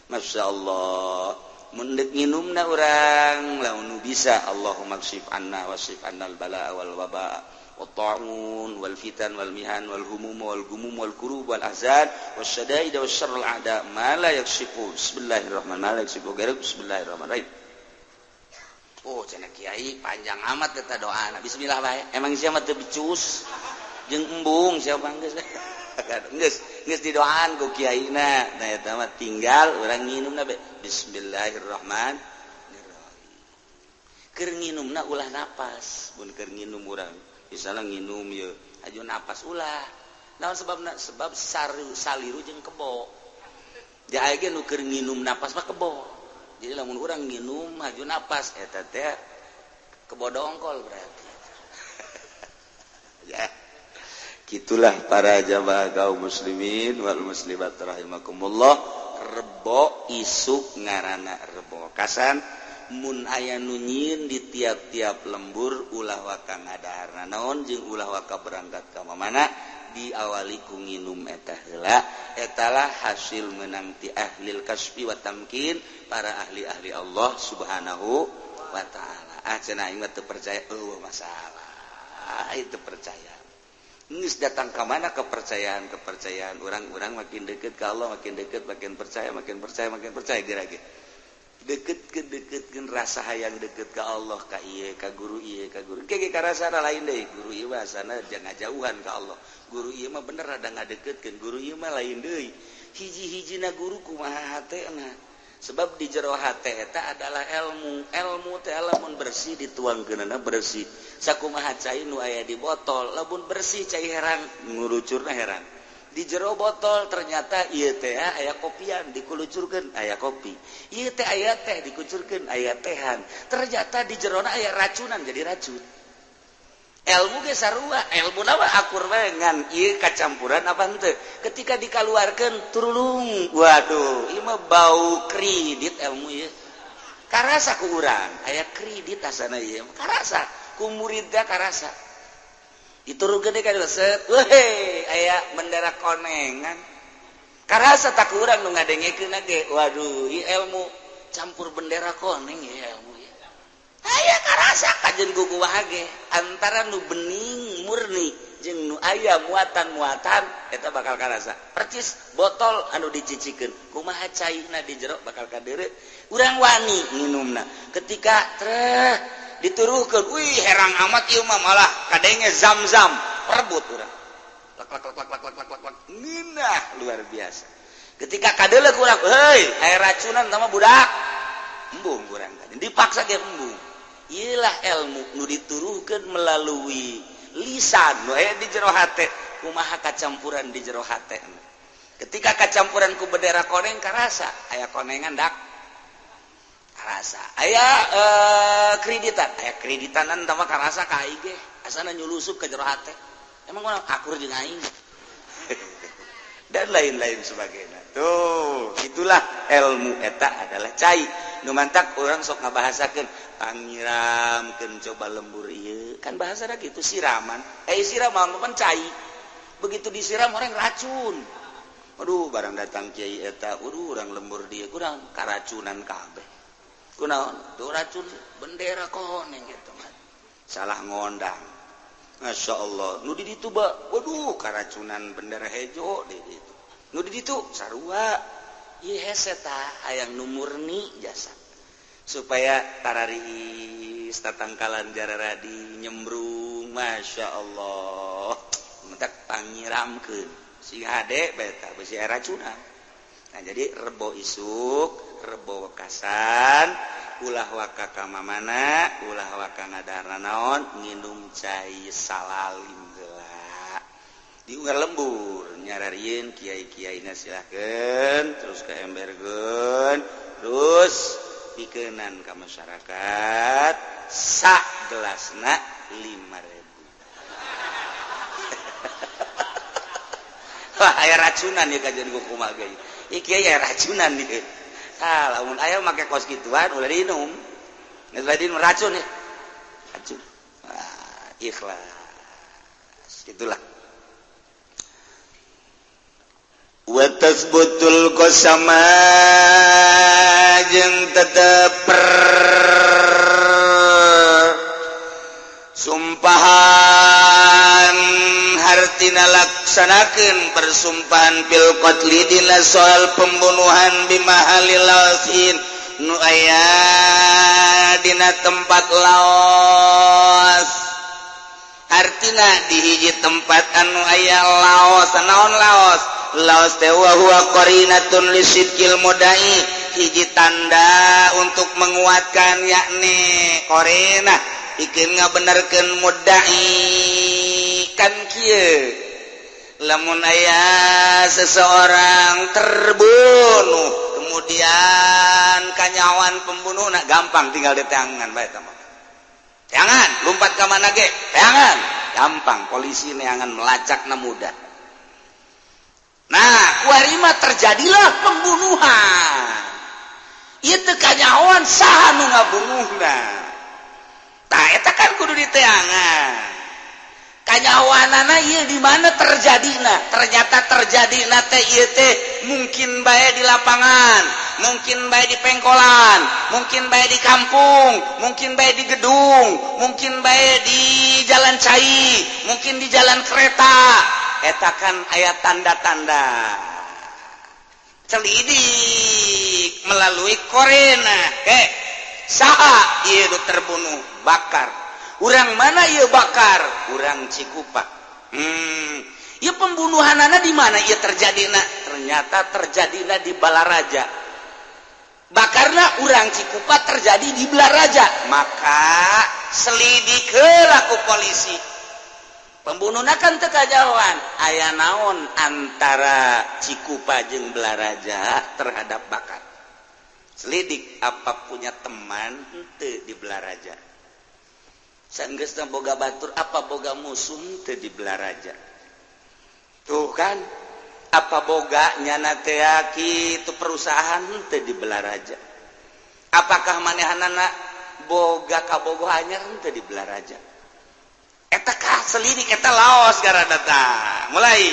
Masyaallah. Mendek nginumna urang lamun bisa Allahumma kshif anna wasif annal balaa wal waba wat ta'un wal fitan wal mihan wal humum wal gumum wal kurub wal ahzan wasyadaid wasyarrul a'da ma la yakshifu bismillahirrahmanirrahim yakshifu ghairuk bismillahirrahmanirrahim. Oh cenah kiai panjang amat eta doana bismillah bae emang sia mah teu becus jeung embung sia geus geus geus didoaan ku kiaina. Nah eta mah tinggal urang nginumna bae bismillahirrahmanirrahim. Keur nginumna ulah napas mun keur nginum urang misalnya nginum ye aju napas ulah naon sebabna sebab saliru jeung kebo ja aya ge nu keur nginum napas mah kebo. Jadi lamun urang nginum aju napas eta teh kebo dongkol berarti. Ya gitulah para jamaah kaum muslimin wal muslimat rahimakumullah. Rebo isuk ngaranna rebo kasan mun aya nu nyieun di tiap-tiap lembur ulah waka ngadaharna naon jeung ulah waka berangkat ka mamana Diawali ku nginum eta heula. Etalah hasil menang ti ahlil kasbi wa tamkin, para ahli-ahli Allah Subhanahu wa Ta'ala. Ah, cenah aing mah teu percaya. Euweuh masalah itu percaya. Geus datang ke mana kepercayaan kepercayaan orang-orang, makin deket ke Allah, makin deket, makin percaya, makin percaya, makin percaya. Geura ge deket ke deketkeun rasa hayang deket ke Allah, ka ieu, ka guru ieu, ka guru ke karasa lain deui. Guru ieu bahasana jangan jauhan ke Allah, guru ieu mah bener ada ngadeketkeun, guru ieu mah lain deui. Hiji-hijina guru kumaha hatena, sebab di jero hate eta adalah ilmu. Ilmu teh lamun bersih dituangkeunana bersih. Sakumaha cai nu aya di botol, lamun bersih cai herang, ngurucurna herang. Di jero botol ternyata ieu teh aya kopian, dikulucurkeun aya kopi. Ieu teh aya teh, dikucurkeun aya tehan. Ternyata di jerona aya racunan, jadi racun. Ilmu ge sarua, ilmu mah akur bae, ngan ieu kacampuran apa henteu. Ketika dikaluarkeun turulung, waduh, ieu mah bau kredit ilmu ieu. Karasa ku urang aya kredit asana ieu, karasa ku muridna, karasa diturunkeun deui ka set, weh, aya bendera konengan. Karasa tak urang nu ngadengekeun ge, waduh, ieu ilmu campur bendera koneng ya ilmu ya. Aya karasa kajen ku kumaha ge antara nu bening murni jeung nu aya muatan-muatan eta bakal karasa. Percis botol anu dicicikeun, kumaha caina di jero bakal kadeure. Urang wani minumna. Ketika treh dituruhkeun, wih, herang amat ieu mah, malah kadenge zam-zam, perebut urang, lak lak lak lak lak lak lak lak, ngeunah luar biasa. Ketika kadeuleu urang, heuy, aya racunan sama budak, embung urang, dipaksa ge embung. Iyalah ilmu nu dituruhkeun melalui lisan nu aya di jero hate, kumaha kacampuran di jero hate. Ketika kacampuran ku bendera koneng, karasa aya konengan dak, karasa aya kreditan, aya kreditanan tambah karasa ka aing ge asana nyulusup ke jero hate, emang urang akur jeung aing dan lain-lain sebagainya. Tuh, itulah ilmu eta adalah cai nu mantak orang sok ngabahasakeun pangiramkeun coba lembur ieu, kan bahasa gitu siraman. Eh, siraman kan cai, begitu disiram orang racun. Aduh, barang datang kiai eta, aduh, orang lembur dia kurang karacunan kabeh. Kunaon tuh racun bendera koneng gitu mah salah ngondang. Masya Allah, nu di ditu ba, waduh, karacunan bendera hejo di ditu, nu di ditu sarua. Ieu hese tah hayang nu murni jasa supaya tararis tatangkalan jararadi nyembrung. Masya Allah, mentak pangiramkeun sing hade beta besi racunan. Nah, jadi rebo isuk, rebo wekasan, ulah waka ka mamana, ulah waka ngadahar naon, nginum cai salalim heula di unggal lembur nyararieun kiai-kiaina silahkeun, terus ke emberkeun, terus pikenan ka masyarakat sak gelasna 5.000. Wah, aya racunan ya kajian kumaha ge ieu kiai, aya racunan ieu. Ah, lamun aya make kos gituan ulah diinum. Geus diinum racun ya. Racun. Ah, ikhlas. Itulah. Wa tasbutul qasama jeung tetep sumpahan, hartina laksanakeun persumpahan, fil qatli dina soal pembunuhan, bimahalil laosin nu aya dina tempat Laos. Hartina di hiji tempat anu aya Laos. Naon Laos? Laos teh wa huwa qarinatun lisidqil mudai, hiji tanda untuk menguatkan, yakni qarinah bikin ngabenerkeun mudai. Kan kieu, lamun aya seseorang terbunuh, kemudian kanyawan pembunuh, nah, gampang tinggal di tangan bae tah. Jangan lompat ke mana ge, jangan, gampang polisi neangan, melacakna mudah. Nah, kuarima terjadilah pembunuhan itu, kanyawan saha nu ngabunuhna. Tah, eta kan kudu diteangan. Kanyahoanana ieu di mana terjadina? Ternyata terjadina teh ieu teh mungkin bae di lapangan, mungkin bae di pengkolan, mungkin bae di kampung, mungkin bae di gedung, mungkin bae di jalan cai, mungkin di jalan kereta. Eta kan aya tanda-tanda. Selidik melalui qorinah. Eh, saha ieu nu terbunuh? Bakar. Urang mana ieu bakar? Urang Cikupa. Ieu pembunuhanana di mana ieu terjadina? Ternyata terjadina di Balaraja. Bakarna urang Cikupa, terjadi di Balaraja. Maka selidik heula ku polisi. Pembunuhna kan teu kajauhan. Aya naon antara Cikupa jeung Balaraja terhadap Bakar? Selidik, apa punya teman henteu di Balaraja? Sanggeusna boga batur, apa boga musuh henteu di Balaraja? Tuh kan, apa boga nyana teh kitu perusahaan henteu di Balaraja? Apakah manehanana boga kabogoh anyar henteu di Balaraja? Eta kah selidik, eta laos gara datang. Mulai.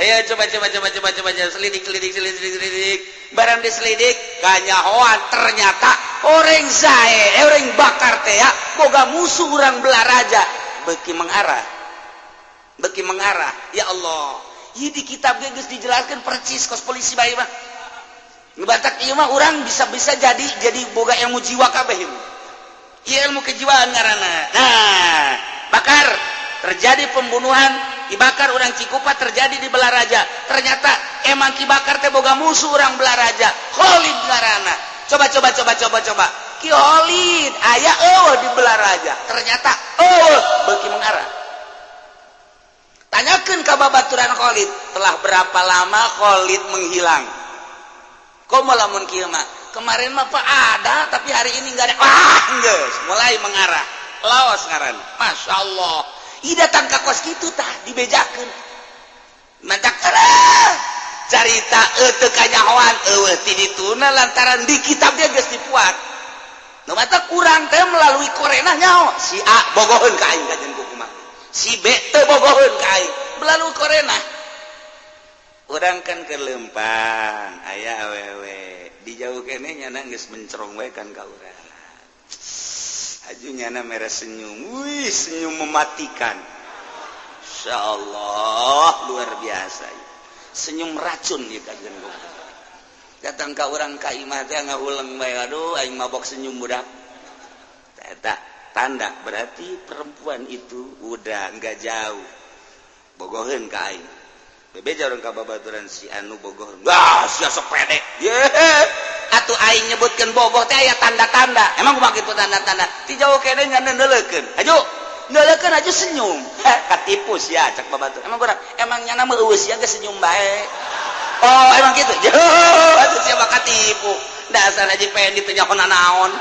Ayo, coba coba coba coba coba coba, selidik selidik selidik selidik. Barang diselidik kanyahoan, ternyata orang zae, orang bakar teh ya boga musuh urang Belaraja. Beki mengarah, beki mengarah. Ya Allah, ieu di kitab ge geus dijelaskan percis kos polisi bae mah. Ngebatak ieu mah urang bisa-bisa jadi boga ilmu jiwa kabeh ieu. Ieu ilmu kejiwaan ngaranna. Nah, bakar terjadi pembunuhan, dibakar orang Cikupa, terjadi di Belaraja. Ternyata emang Ki Bakar teh boga musuh orang Belaraja, Khalid ngaranna. Coba coba coba coba coba, Ki Khalid aya euweuh di Belaraja? Ternyata euweuh. Beuki mengarah, tanyakeun ka babaturan Khalid, telah berapa lama Khalid menghilang? Komo lamun kieu mah, kemarin mah pak ada, tapi hari ini enggak ada. Wah, geus mulai mengarah. Laos ngaran. Masya Allah. Ih, datang ka kos kitu tah dibejakeun. Mantak carita teu kanyahoan euweuh ti dituna lantaran di kitab dia geus dipuat. Nu mata kurang teh melalui qorinah nyaho si A bogoheun ka aing kajen kumaha. Si B teu bogoheun ka aing melalui qorinah. Urang kan keur lempang aya awewe di jauh keneh, nyana geus mencerong we kan ka urang. Aju nyana merah senyum, wih, senyum mematikan. Insya Allah luar biasa, senyum racun ya kajen. Datang ka urang ka imah teh ngahuleng bae, aduh, aing mabok senyum budak. Eta tanda berarti perempuan itu udah nggak jauh bogoheun ka aing. Bebeja urang ka babaturan, si anu bogoh. Wah, sia sok pede. Ye, atuh aing nyebutkeun bogoh teh aya tanda-tanda. Emang kumaha kitu tanda-tanda? Ti jauh keneh ngan neuleukeun. Aju neuleukeun aja senyum. Katipu sia, cak babatur. Emang kurang, emang nyana mah eueuh sia geus senyum bae. Oh, emang gitu. Atuh siapa katipu? Dasar Haji Pendi teu nyaho naon.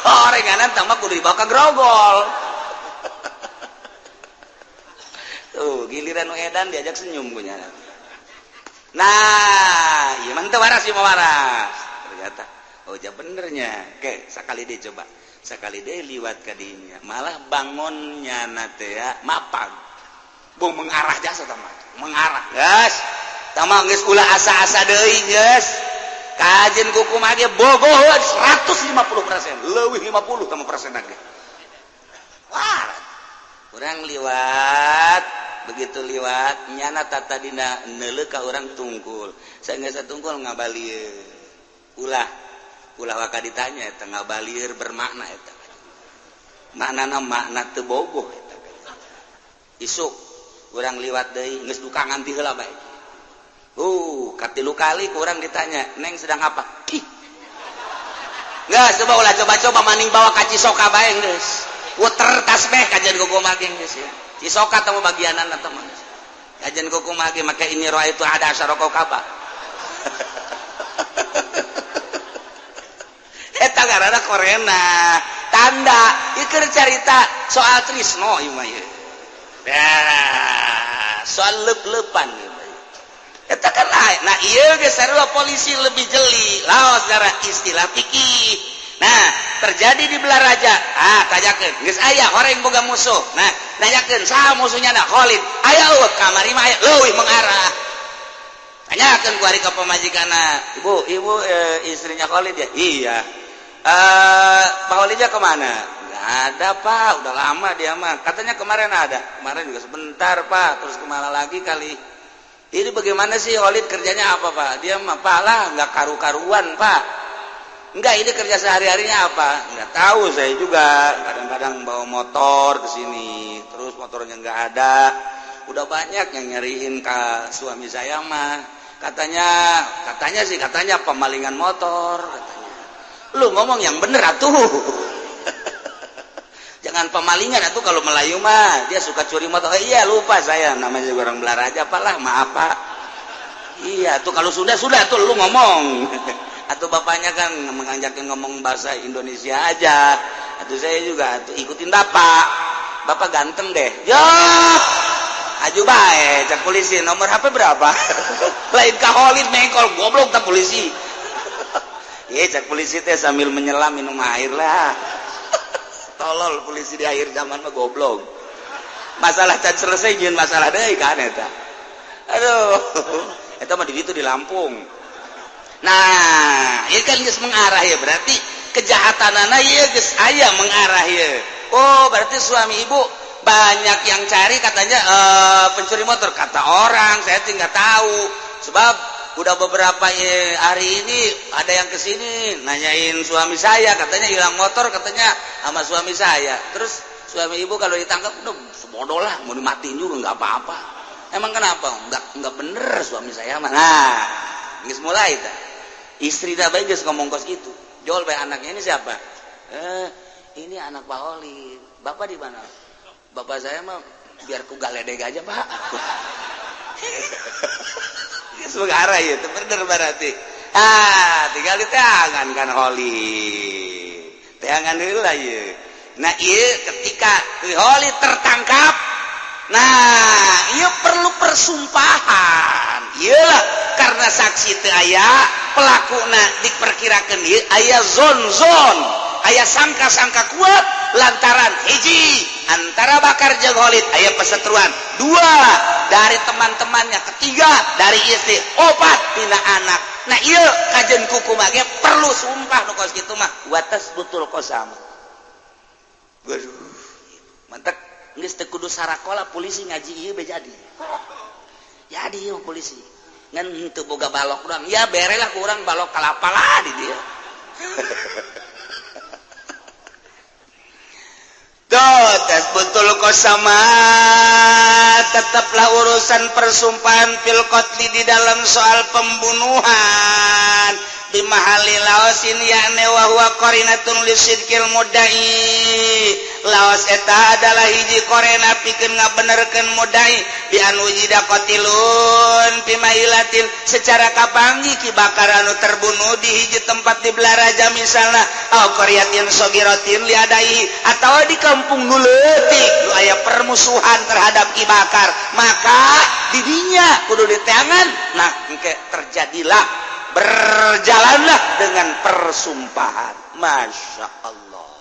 Orenganan tah mah kudu dibawa ka Grogol. Tuh, giliran nu edan diajak senyum ku nyana. Nah, ieu mah teu waras, ieu mah waras. Ternyata oh ja benernya. Oke, sakali deui coba. Sakali deui liwat ka dinya. Malah bangun nyana teh ya mapag. Bung mengarah jasa tah mah. Mengarah. Geus. Tah mah geus ulah asa-asa deui geus. Kajen kumaha ge bogoh 150%, leuwih 50 tah persen ge. Wah, urang liwat, begitu liwat nyana tata dina neuleuh ka urang tungkul. Saenggeus tungkul ngabalieur. Ulah ulah waka ditanya eta ngabalieur bermakna eta. Maknana makna teu bogoh eta. Isuk urang liwat deui geus duka nganti heula bae. Katilu kali kurang ditanya, "Neng sedang apa?" Ih. Nggak, coba ulah coba-coba maning bawa ka Cisoka bae geus. Puter tasbeh kajian kumaha ge geus ya. Cisoka teh bagianan atau mah. Kajian kumaha ge make ini roa itu ada asyara kaukaba. Eta ngaranna qorinah. Tanda ieu keur carita soal trisno ieu mah ieu. Nah, soal leup-leupan ieu mah. Eta kan lain. Nah, ieu geus sarua polisi lebih jeli. Laos cara istilah fikih. Nah, terjadi di Belaraja. Ah, tanyakeun, geus aya horeng boga musuh. Nah, tanyakeun saha musuhnya? Nah, Khalid aya eueuh kamari mah, aya leuwih mengarah. Tanyakeun ku ari ka pamajikanna, "Ibu, ibu istrinya Khalid ya?" "Iya." "Pak Khalidnya kemana?" "Nggak ada, Pak, udah lama dia mah." "Katanya kemarin ada." "Kemarin juga sebentar, Pak, terus kemana lagi kali." "Ini bagaimana sih, Khalid kerjanya apa, Pak?" "Dia mah, Pak lah, nggak karu-karuan, Pak." "Enggak, ini kerja sehari-harinya apa?" "Nggak tahu saya juga. Kadang-kadang bawa motor ke sini, terus motornya nggak ada. Udah banyak yang nyariin ke suami saya mah. Katanya, katanya sih, katanya pemalingan motor katanya." Lu ngomong yang bener atuh, jangan pemalingan atuh. Kalau Melayu mah dia suka curi motor. "Eh, iya, lupa saya, namanya juga orang Belaraja, Pak lah, maaf, Pak." Iya tuh, kalau sudah tuh lu ngomong atau bapaknya kan mengajakin ngomong bahasa Indonesia aja atau saya juga tuh ikutin bapak. "Bapak ganteng deh." Ya, aju bae, cek polisi, "Nomor HP berapa?" Lain ka Khalid mengkol, goblok tak polisi. Iya, cek polisi teh sambil menyelam minum air lah. Tolol polisi di akhir zaman mah, goblok. Masalah can selesai nyieun masalah deui kan eta. Aduh, eta mah di ditu di Lampung. Nah, ini kan geus mengarah ya, berarti kejahatanana ieu geus aya mengarah ya. Oh, berarti suami ibu banyak yang cari katanya pencuri motor, kata orang, saya tinggal tahu. Sebab udah beberapa hari ini ada yang kesini nanyain suami saya, katanya hilang motor, katanya sama suami saya. Terus suami ibu kalau ditangkap udah bodoh lah, mau dimatiin juga nggak apa-apa. Emang kenapa? Nggak bener suami saya mah. Nah, geus mulai ta. Istri dah bae geus ngomong kos itu. Jol bae anaknya, "Ini siapa?" "Eh, ini anak Pak Oli." "Bapak di mana?" "Bapak saya mah biar ku galedeg aja, Pak." Geus arah ya, itu bener berarti. Ah, tinggal diteangan kan Holi. Teangan heula ieu. Nah, ieu ketika Holi tertangkap, nah, ieu perlu persumpahan. Iyalah, karena saksi teu aya, pelakuna diperkirakan ieu aya zon-zon, aya sangka-sangka kuat lantaran hiji antara Bakar jeung Khalid aya perseteruan, dua dari teman-temannya, ketiga dari istri, opat tina anak. Nah, iya kajen kuku mage perlu sumpah nu kos kitu mah watas betul kosama. Waduh, mantap, geus teu kudu sarakola polisi, ngaji ieu be jadi ieu polisi ngan teu boga balok urang ya, bere lah ku urang balok kalapa lah di dia. Tuh, tes betul kosama, tetaplah urusan persumpahan fil qatli di dalam soal pembunuhan bimahalli laosin, yakni wa huwa qarinatun lisidqil mudai. Laos eta adalah hiji korena pikeun ngabenerkeun mudai bi an wujida qatilun fi mahilatin, secara kapanggih Ki Bakar anu terbunuh di hiji tempat di Belaraja misalna, au qaryatin shogiratin liadai, atau di kampung nu leutik nu aya permusuhan terhadap Ki Bakar, maka didinya kudu diteangan. Nah, engke terjadilah, berjalanlah dengan persumpahan. Masya Allah.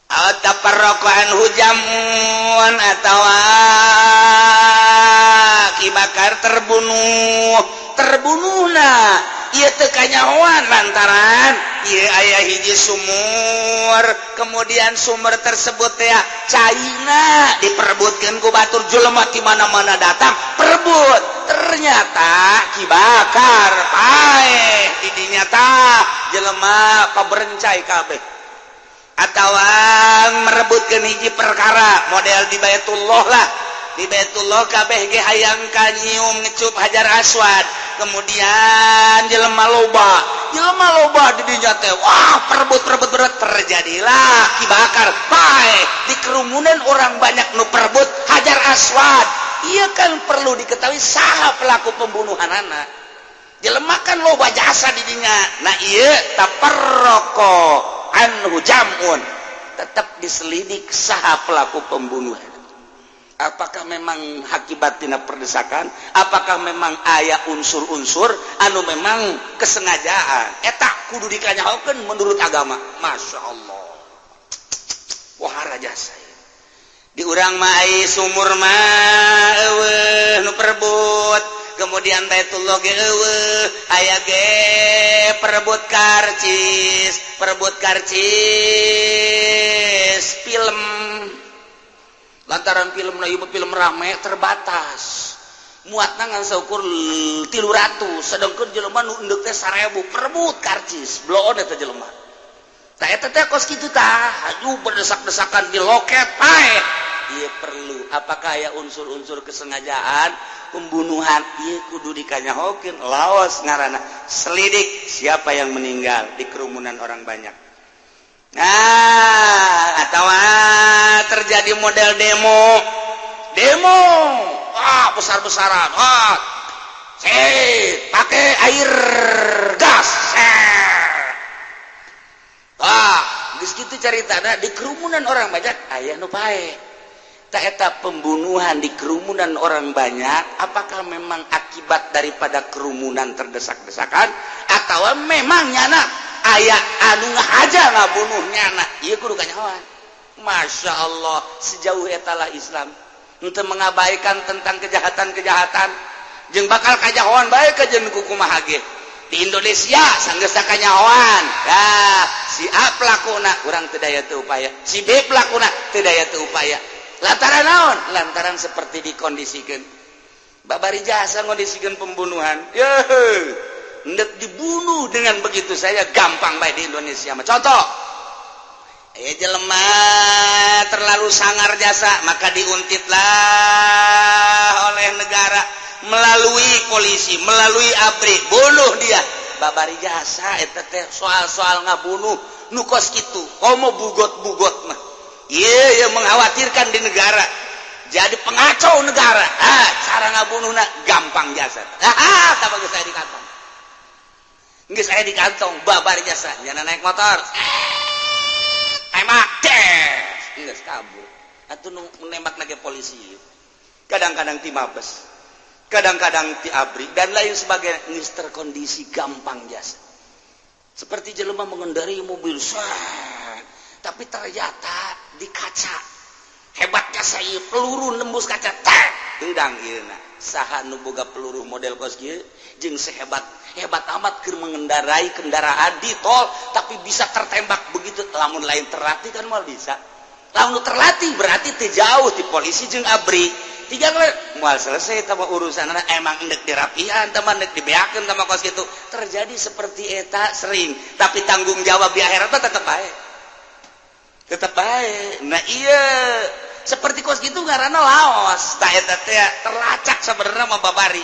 Atau anhu jamun, atau Ki Bakar terbunuh, terbunuh. Nah, ieu teu kanyahoan lantaran ieu aya hiji sumur, kemudian sumur tersebut ya caina diperebutkeun ku batur, jelema di mana-mana datang perebut. Ternyata Ki Bakar paeh di dinya tah, jelema paberencai kabeh, atau merebutkeun hiji perkara model di Baitullah lah. Di Baitullah kabeh ge hayang kanyium ngecup Hajar Aswad, kemudian jelema loba, jelema loba di dinya teh, wah, perebut, perebut, perebut, terjadilah Ki Bakar paeh di kerumunan orang banyak nu perebut Hajar Aswad. Iya kan perlu diketahui saha pelaku pembunuhan anak jelema kan loba jasa di dinya. Nah, iya taparroko anhu jamun, tetap diselidik saha pelaku pembunuhan, apakah memang akibat tina perdesakan, apakah memang aya unsur-unsur anu memang kesengajaan eta. Kudu dikanyahokeun menurut agama. Masya Allah, wah, jasa. Di urang mah ai sumur mah euweuh nu perebut, kemudian Baitullah ge euweuh, aya ge perebut karcis, perebut karcis film, lantaran film na ieu film rame, terbatas muatna ngan saukur 300, sedangkan jelema nu endek teh 1000, perebut karcis bloon eta jelema. Tah, eta teh kos kitu tah, aduh, berdesak-desakan di loket paeh. Ieu perlu, apakah aya unsur-unsur kesengajaan pembunuhan? Ieu kudu dikanyahokeun. Laos ngaranna, selidik siapa yang meninggal di kerumunan orang banyak. Nah, atau terjadi model demo demo, ah, besar-besaran, ah, pakai air gas. Ah, gitu cerita di kerumunan orang banyak aya nu paeh. Eta pembunuhan di kerumunan orang banyak, apakah memang akibat daripada kerumunan terdesak-desakan atau memang nyana aya anu aja ngabunuh nyana? Ieu kudu kanyahoan. Masya Allah, sejauh etalah Islam untuk mengabaikan tentang kejahatan-kejahatan, jeung bakal kajahoan bae kajen kumaha ge. Di Indonesia sanggeus kanyahoan. Nah, si A pelakuna, urang teu daya teu upaya, si B pelakuna, teu daya teu upaya. Lantaran naon? Lantaran seperti dikondisikan. Babari jasa ngondisikan pembunuhan. Ye, ndek dibunuh dengan begitu saya gampang baik di Indonesia. Contoh, jelema terlalu sangar jasa, maka diuntitlah oleh negara melalui polisi, melalui ABRI, bunuh dia. Babari jasa eta teh soal-soal ngabunuh nu kos kitu, komo bugot-bugot mah. Iya, yang mengkhawatirkan di negara, jadi pengacau negara. Ah, cara ngabunuhna gampang jasa. Ah, tak bagus saya di kantong. Geus saya di kantong, babar jasa. Nyana naik motor. Tembak, des. Geus kabur. Atuh nu menembak lagi polisi. Kadang-kadang ti Mabes, kadang-kadang ti ABRI dan lain sebagainya. Geus terkondisi gampang jasa. Seperti jelema mengendarai mobil, set, tapi ternyata di kaca hebatnya saya peluru nembus kaca, tek tendang ieu. Saha nu boga peluru model kos kieu jeung sehebat hebat amat keur mengendarai kendaraan di tol tapi bisa tertembak begitu? Lamun lain terlatih kan moal bisa. Lamun terlatih berarti teu jauh di polisi jeung ABRI tiga moal selesai tama urusan. Emang endek dirapihan teman, endek dibeakeun tama kos kitu. Terjadi seperti eta sering, tapi tanggung jawab di akhirat tetap baik, tetap baik. Nah, iya, seperti kos gitu karena laos tak eta teh terlacak. Sebenarnya mah babari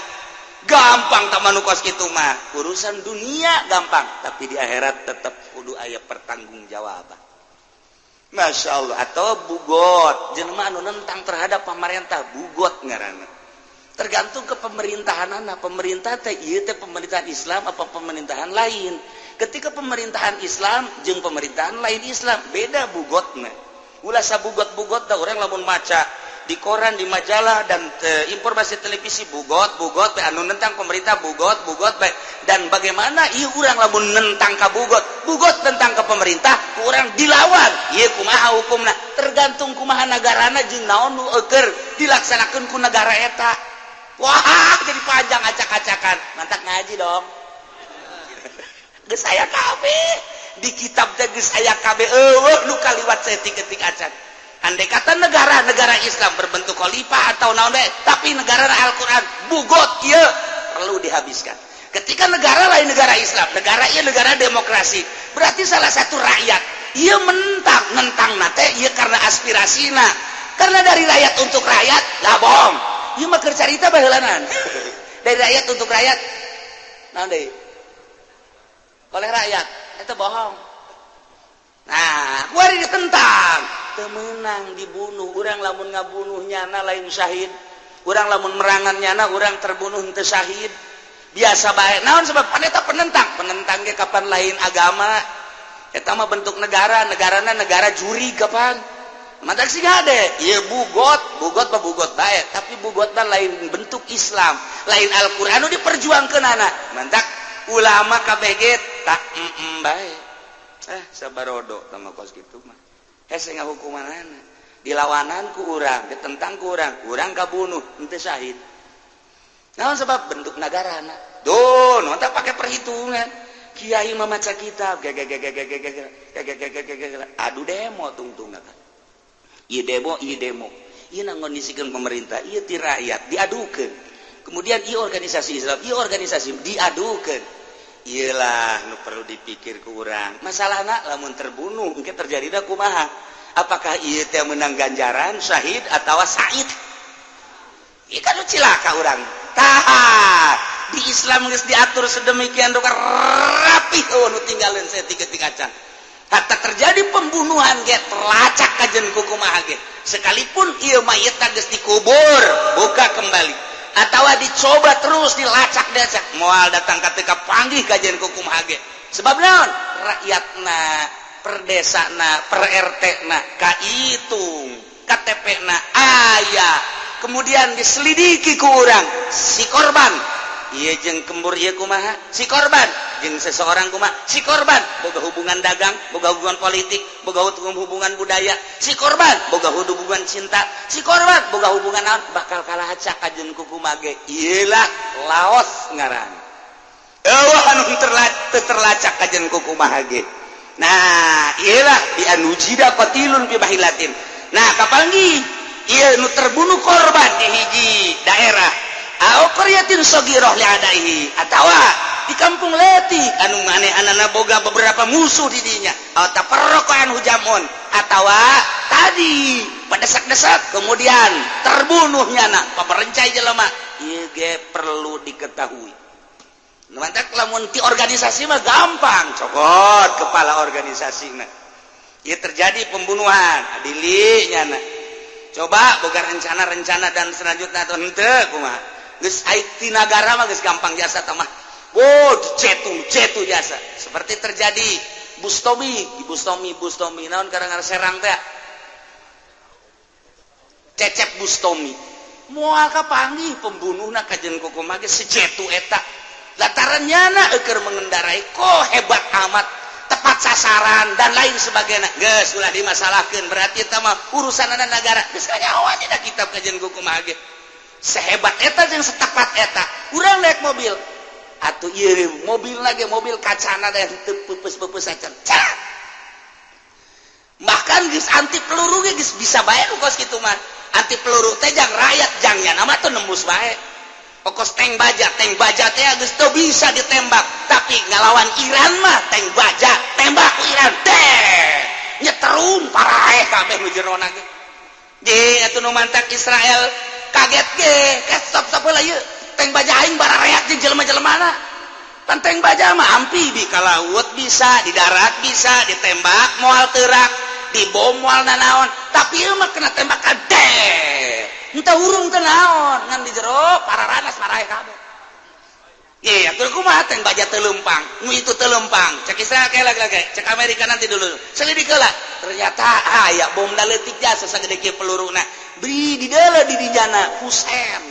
gampang tama nu kos kitu mah, urusan dunia gampang, tapi di akhirat tetap kudu aya pertanggungjawaban. Masya Allah. Atau bugot, jelema anu nentang terhadap pemerintah, bugot ngaranna. Tergantung ke pemerintahan anak pemerintah teh, ieu teh pemerintahan Islam apa pemerintahan lain. Ketika pemerintahan Islam jeung pemerintahan lain Islam beda bugotna. Ulah sabugot-bugot dah orang lamun maca di koran, di majalah, dan informasi televisi, bugot bugot bae, anu nentang pemerintah bugot bugot bae. Dan bagaimana ieu urang lamun nentang ka bugot bugot, tentang ke pemerintah, ku urang dilawan, ieu kumaha hukumna? Tergantung kumaha nagarana jeung naon nu eueur dilaksanakeun ku negara eta. Wah, jadi panjang acak-acakan. Mantak ngaji dong. Geus aya kabeh di kitab teh, geus aya kabeh, euweuh nu kaliwat saeutik-eutik acan. Andai kata negara-negara Islam berbentuk khalifah atau naon bae, tapi negara Al-Qur'an, bugot ieu perlu dihabiskan. Ketika negara lain negara Islam, negara ieu negara demokrasi, berarti salah satu rakyat ieu mentang nentang nate ieu karena aspirasina, karena dari rakyat untuk rakyat lah. Bohong ieu mah, keur carita baheulanan dari rakyat untuk rakyat, naon deui, oleh rakyat, itu bohong. Nah, kuari ditentang teu meunang, dibunuh. Urang lamun ngabunuh nyana lain syahid, urang lamun merangan nyana, urang terbunuh henteu syahid, biasa bae. Naon sebab? Pan eta penentang, penentang ge kapan lain agama, eta mah bentuk negara, negarana negara juri kapan. Mantak sih gade ieu bugot bugot mah bugot bae, tapi bugotna lain bentuk Islam, lain Al-Qur'an nu diperjuangkeun anak. Mantak ulama KBG eta bae sabarodo tama kos kitu mah hese ngahukumanana dilawanan ku urang ditentang ku urang urang kabunuh henteu syahid naon sebab bentuk nagarana duh nu teh pake perhitungan kiai memaca kitab adu demo tungtung kan ieu demo ieu ngondisikeun pemerintah ieu ti rakyat diadukeun kemudian ieu organisasi Islam ieu organisasi diadukeun iyalah nu perlu dipikir ku urang masalahna lamun terbunuh engke terjadina kumaha apakah ieu teh menang ganjaran syahid atawa said ieu kan cilaka urang tah di Islam geus diatur sedemikian rupa rapih eueuh nu tinggalin saeutik-eutik acan hatta terjadi pembunuhan ge terlacak kajen ku kumaha ge sekalipun ieu mayitna geus dikubur buka kembali atawa dicoba terus dilacak-lacak moal datang ka teu kapanggih kajen ku kumaha ge sebab naon rakyatna per desana per RT na kahitung KTP na aya kemudian diselidiki ku urang si korban ieu jeung kembur ieu kumaha si korban jeung seseorang kumaha si korban boga hubungan dagang boga hubungan politik boga hubungan budaya si korban boga hubungan cinta si korban boga hubungan naon bakal kalacak kajen ku kumaha ge ieulah laos ngaran eueuh anu teu terlacak kajen ku kumaha ge nah ieulah bi anujida qatilun bi mahillatin nah kapanggih ieu nu terbunuh korban di hiji daerah au qaryatin saghirah li adaihi atawa di kampung leutik anu manehanana boga beberapa musuh di dinya au tafarraqa anhu jam'un atawa tadi padesak-desak kemudian terbunuhnya na pamerencai jelema ieu ge perlu diketahui. Mantak lamun ti organisasi mah gampang cokot kepala organisasi nah ieu terjadi pembunuhan adili nyana coba boga rencana-rencana dan selanjutnya atau henteu kumaha geus ai ti nagara mah geus gampang jasa tah mah oh dicetu cetu jasa seperti terjadi Bustomi di Bustomi Bustomi naon karang Serang teh Cecep Bustomi moal kapanggih pembunuhna kajen kumaha ge secetu eta lantaran nyana eukeur mengendarai kok hebat amat tepat sasaran dan lain sebagainya geus ulah dimasalahkeun berarti eta mah urusanana negara geus kanyahoan dina kitab kajen kumaha ge sehebat eta jeung setepat eta urang naik mobil atuh ieu mobil lagi mobil kacana teh teu peupeus-peupeus acan bahkan geus anti peluru ge geus bisa bae nu kos kitu mah anti peluru teh jang rakyat jang nyana mah teu nembus bae pokos tank baja teh geus teu bisa ditembak tapi ngalawan Iran mah tank baja tembak ku Iran teh nyetrum paraeh kabeh nu jerona ge je atuh nu mantak Israel kaget ge stop stop heula ieu tank baja aing barareak jeung jelema-jelemana pan tank baja mah amfibi ka laut bisa di darat bisa ditembak moal teurak dibom moal nanaon tapi ieu mah kena tembakan teh entah urung teu naon ngan di jero pararanas maraeh kabeh. Iya, atuh kumaha tank baja teu leumpang, nu itu teu leumpang. Cek Israel kayak lagi, cek Amerika nanti dulu. Selidik heula. Ternyata aya bom leutik jasa sagede kieu peluruna. Beri di deuleu di dijana Husen.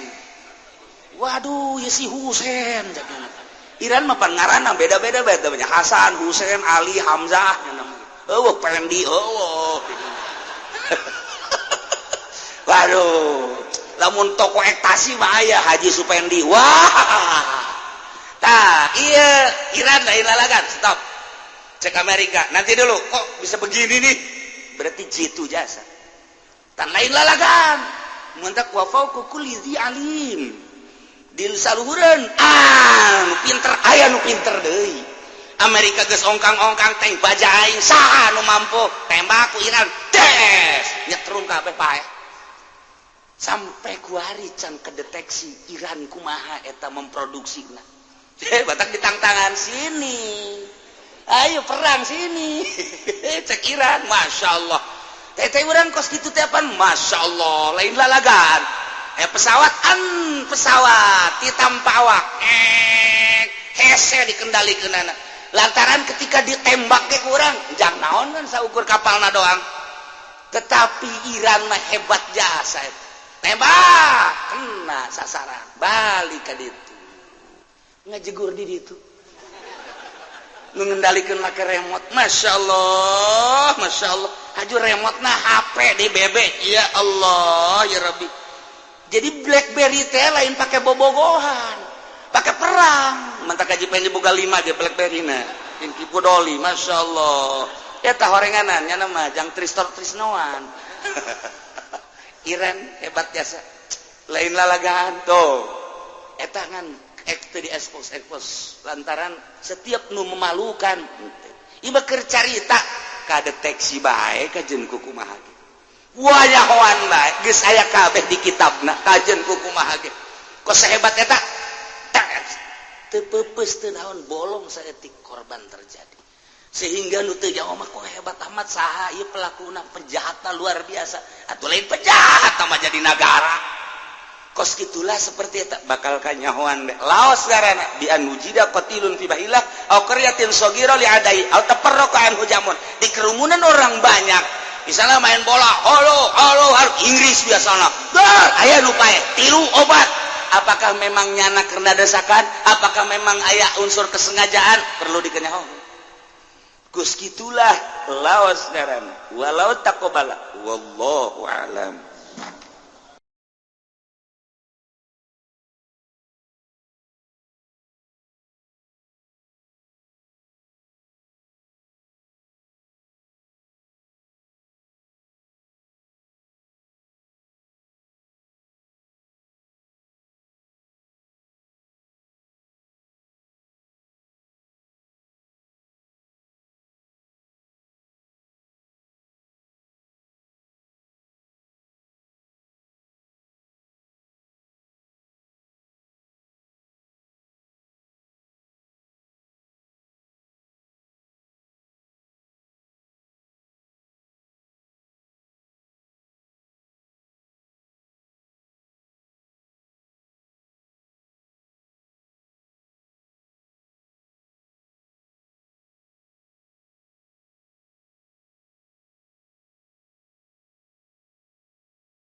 Waduh, ya si Husen cek Iran mah pan ngaranna beda-beda beda banyak Hasan, Husen, Ali, Hamzah eueuh Pendi eueuh. Waduh, lamun toko ektasi mah aya Haji Supendi. Wah. Tah, iya Iran lain lalagan, stop. Cek Amerika, nanti dulu kok bisa begini nih? Berarti jitu jasa. Tan lain lalagan. Mantak wa fauqa kulli dzi alim. Di saluhureun ah nu pinter aya nu pinter deui. Amerika geus ongkang-ongkang tank baja aing saha nu mampu tembak ku Iran des nyetrum kabeh paeh. Sampai kuari can kedeteksi Iran kumaha eta memproduksina. Batak ditangtangan sini. Ayo perang sini. Cek Iran, Masya Allah. Teh urang kos kitu teh apaan? Masya Allah, lain lalagan. Pesawat an pesawat ti tanpa awak. Hese dikendalikeunana. Lantaran ketika ditembak ke kurang, jang naon kan saukur kapalna doang. Tetapi Iran mah hebat jasa. Tembak, kena sasaran, balik ke ditu. Ngajegur di ditu. Nu ngendalikeun make remote. Masya Allah, Masya Allah. Haju remote nah HP di bebe. Ya Allah, ya Rabbi. Jadi BlackBerry teh lain pakai bobogohan, pakai perang. Mantak kaji pengen dibuka lima ge BlackBerry na. Yang kipu doli, Masya Allah. Eta horenganan nya nama jang Tristor Trisnoan. Iran hebat jasa. Lain lalagaan tuh. Eta ngan ek teu di expose expose lantaran setiap nu memalukan. Ieu keur carita kadeteksi bae kajen ku kumaha ge. Wayahoan bae geus aya kabeh di kitabna kajen ku kumaha ge. Kok sehebat eta? Teu peupeus, teu naon, bolong saeutik, korban terjadi. Sehingga nu teu jauh mah, kok hebat amat, saha ieu pelakuna, penjahatna luar biasa. Atuh lain penjahat mah jadi nagara. Kos gitulah, seperti eta bakal kanyahoan be. Laos garana bi an wujida qatilun fi bahilah au qaryatin saghira li adai au tafarraqa anhu jamun, di kerumunan orang banyak, misalnya main bola, halo halo halo, Inggris biasana, dar aya nu paeh tilu obat. Apakah memang nyana karena desakan, apakah memang aya unsur kesengajaan, perlu dikenyahoan. Gus gitulah laos garana walau taqobala, wallahu alam.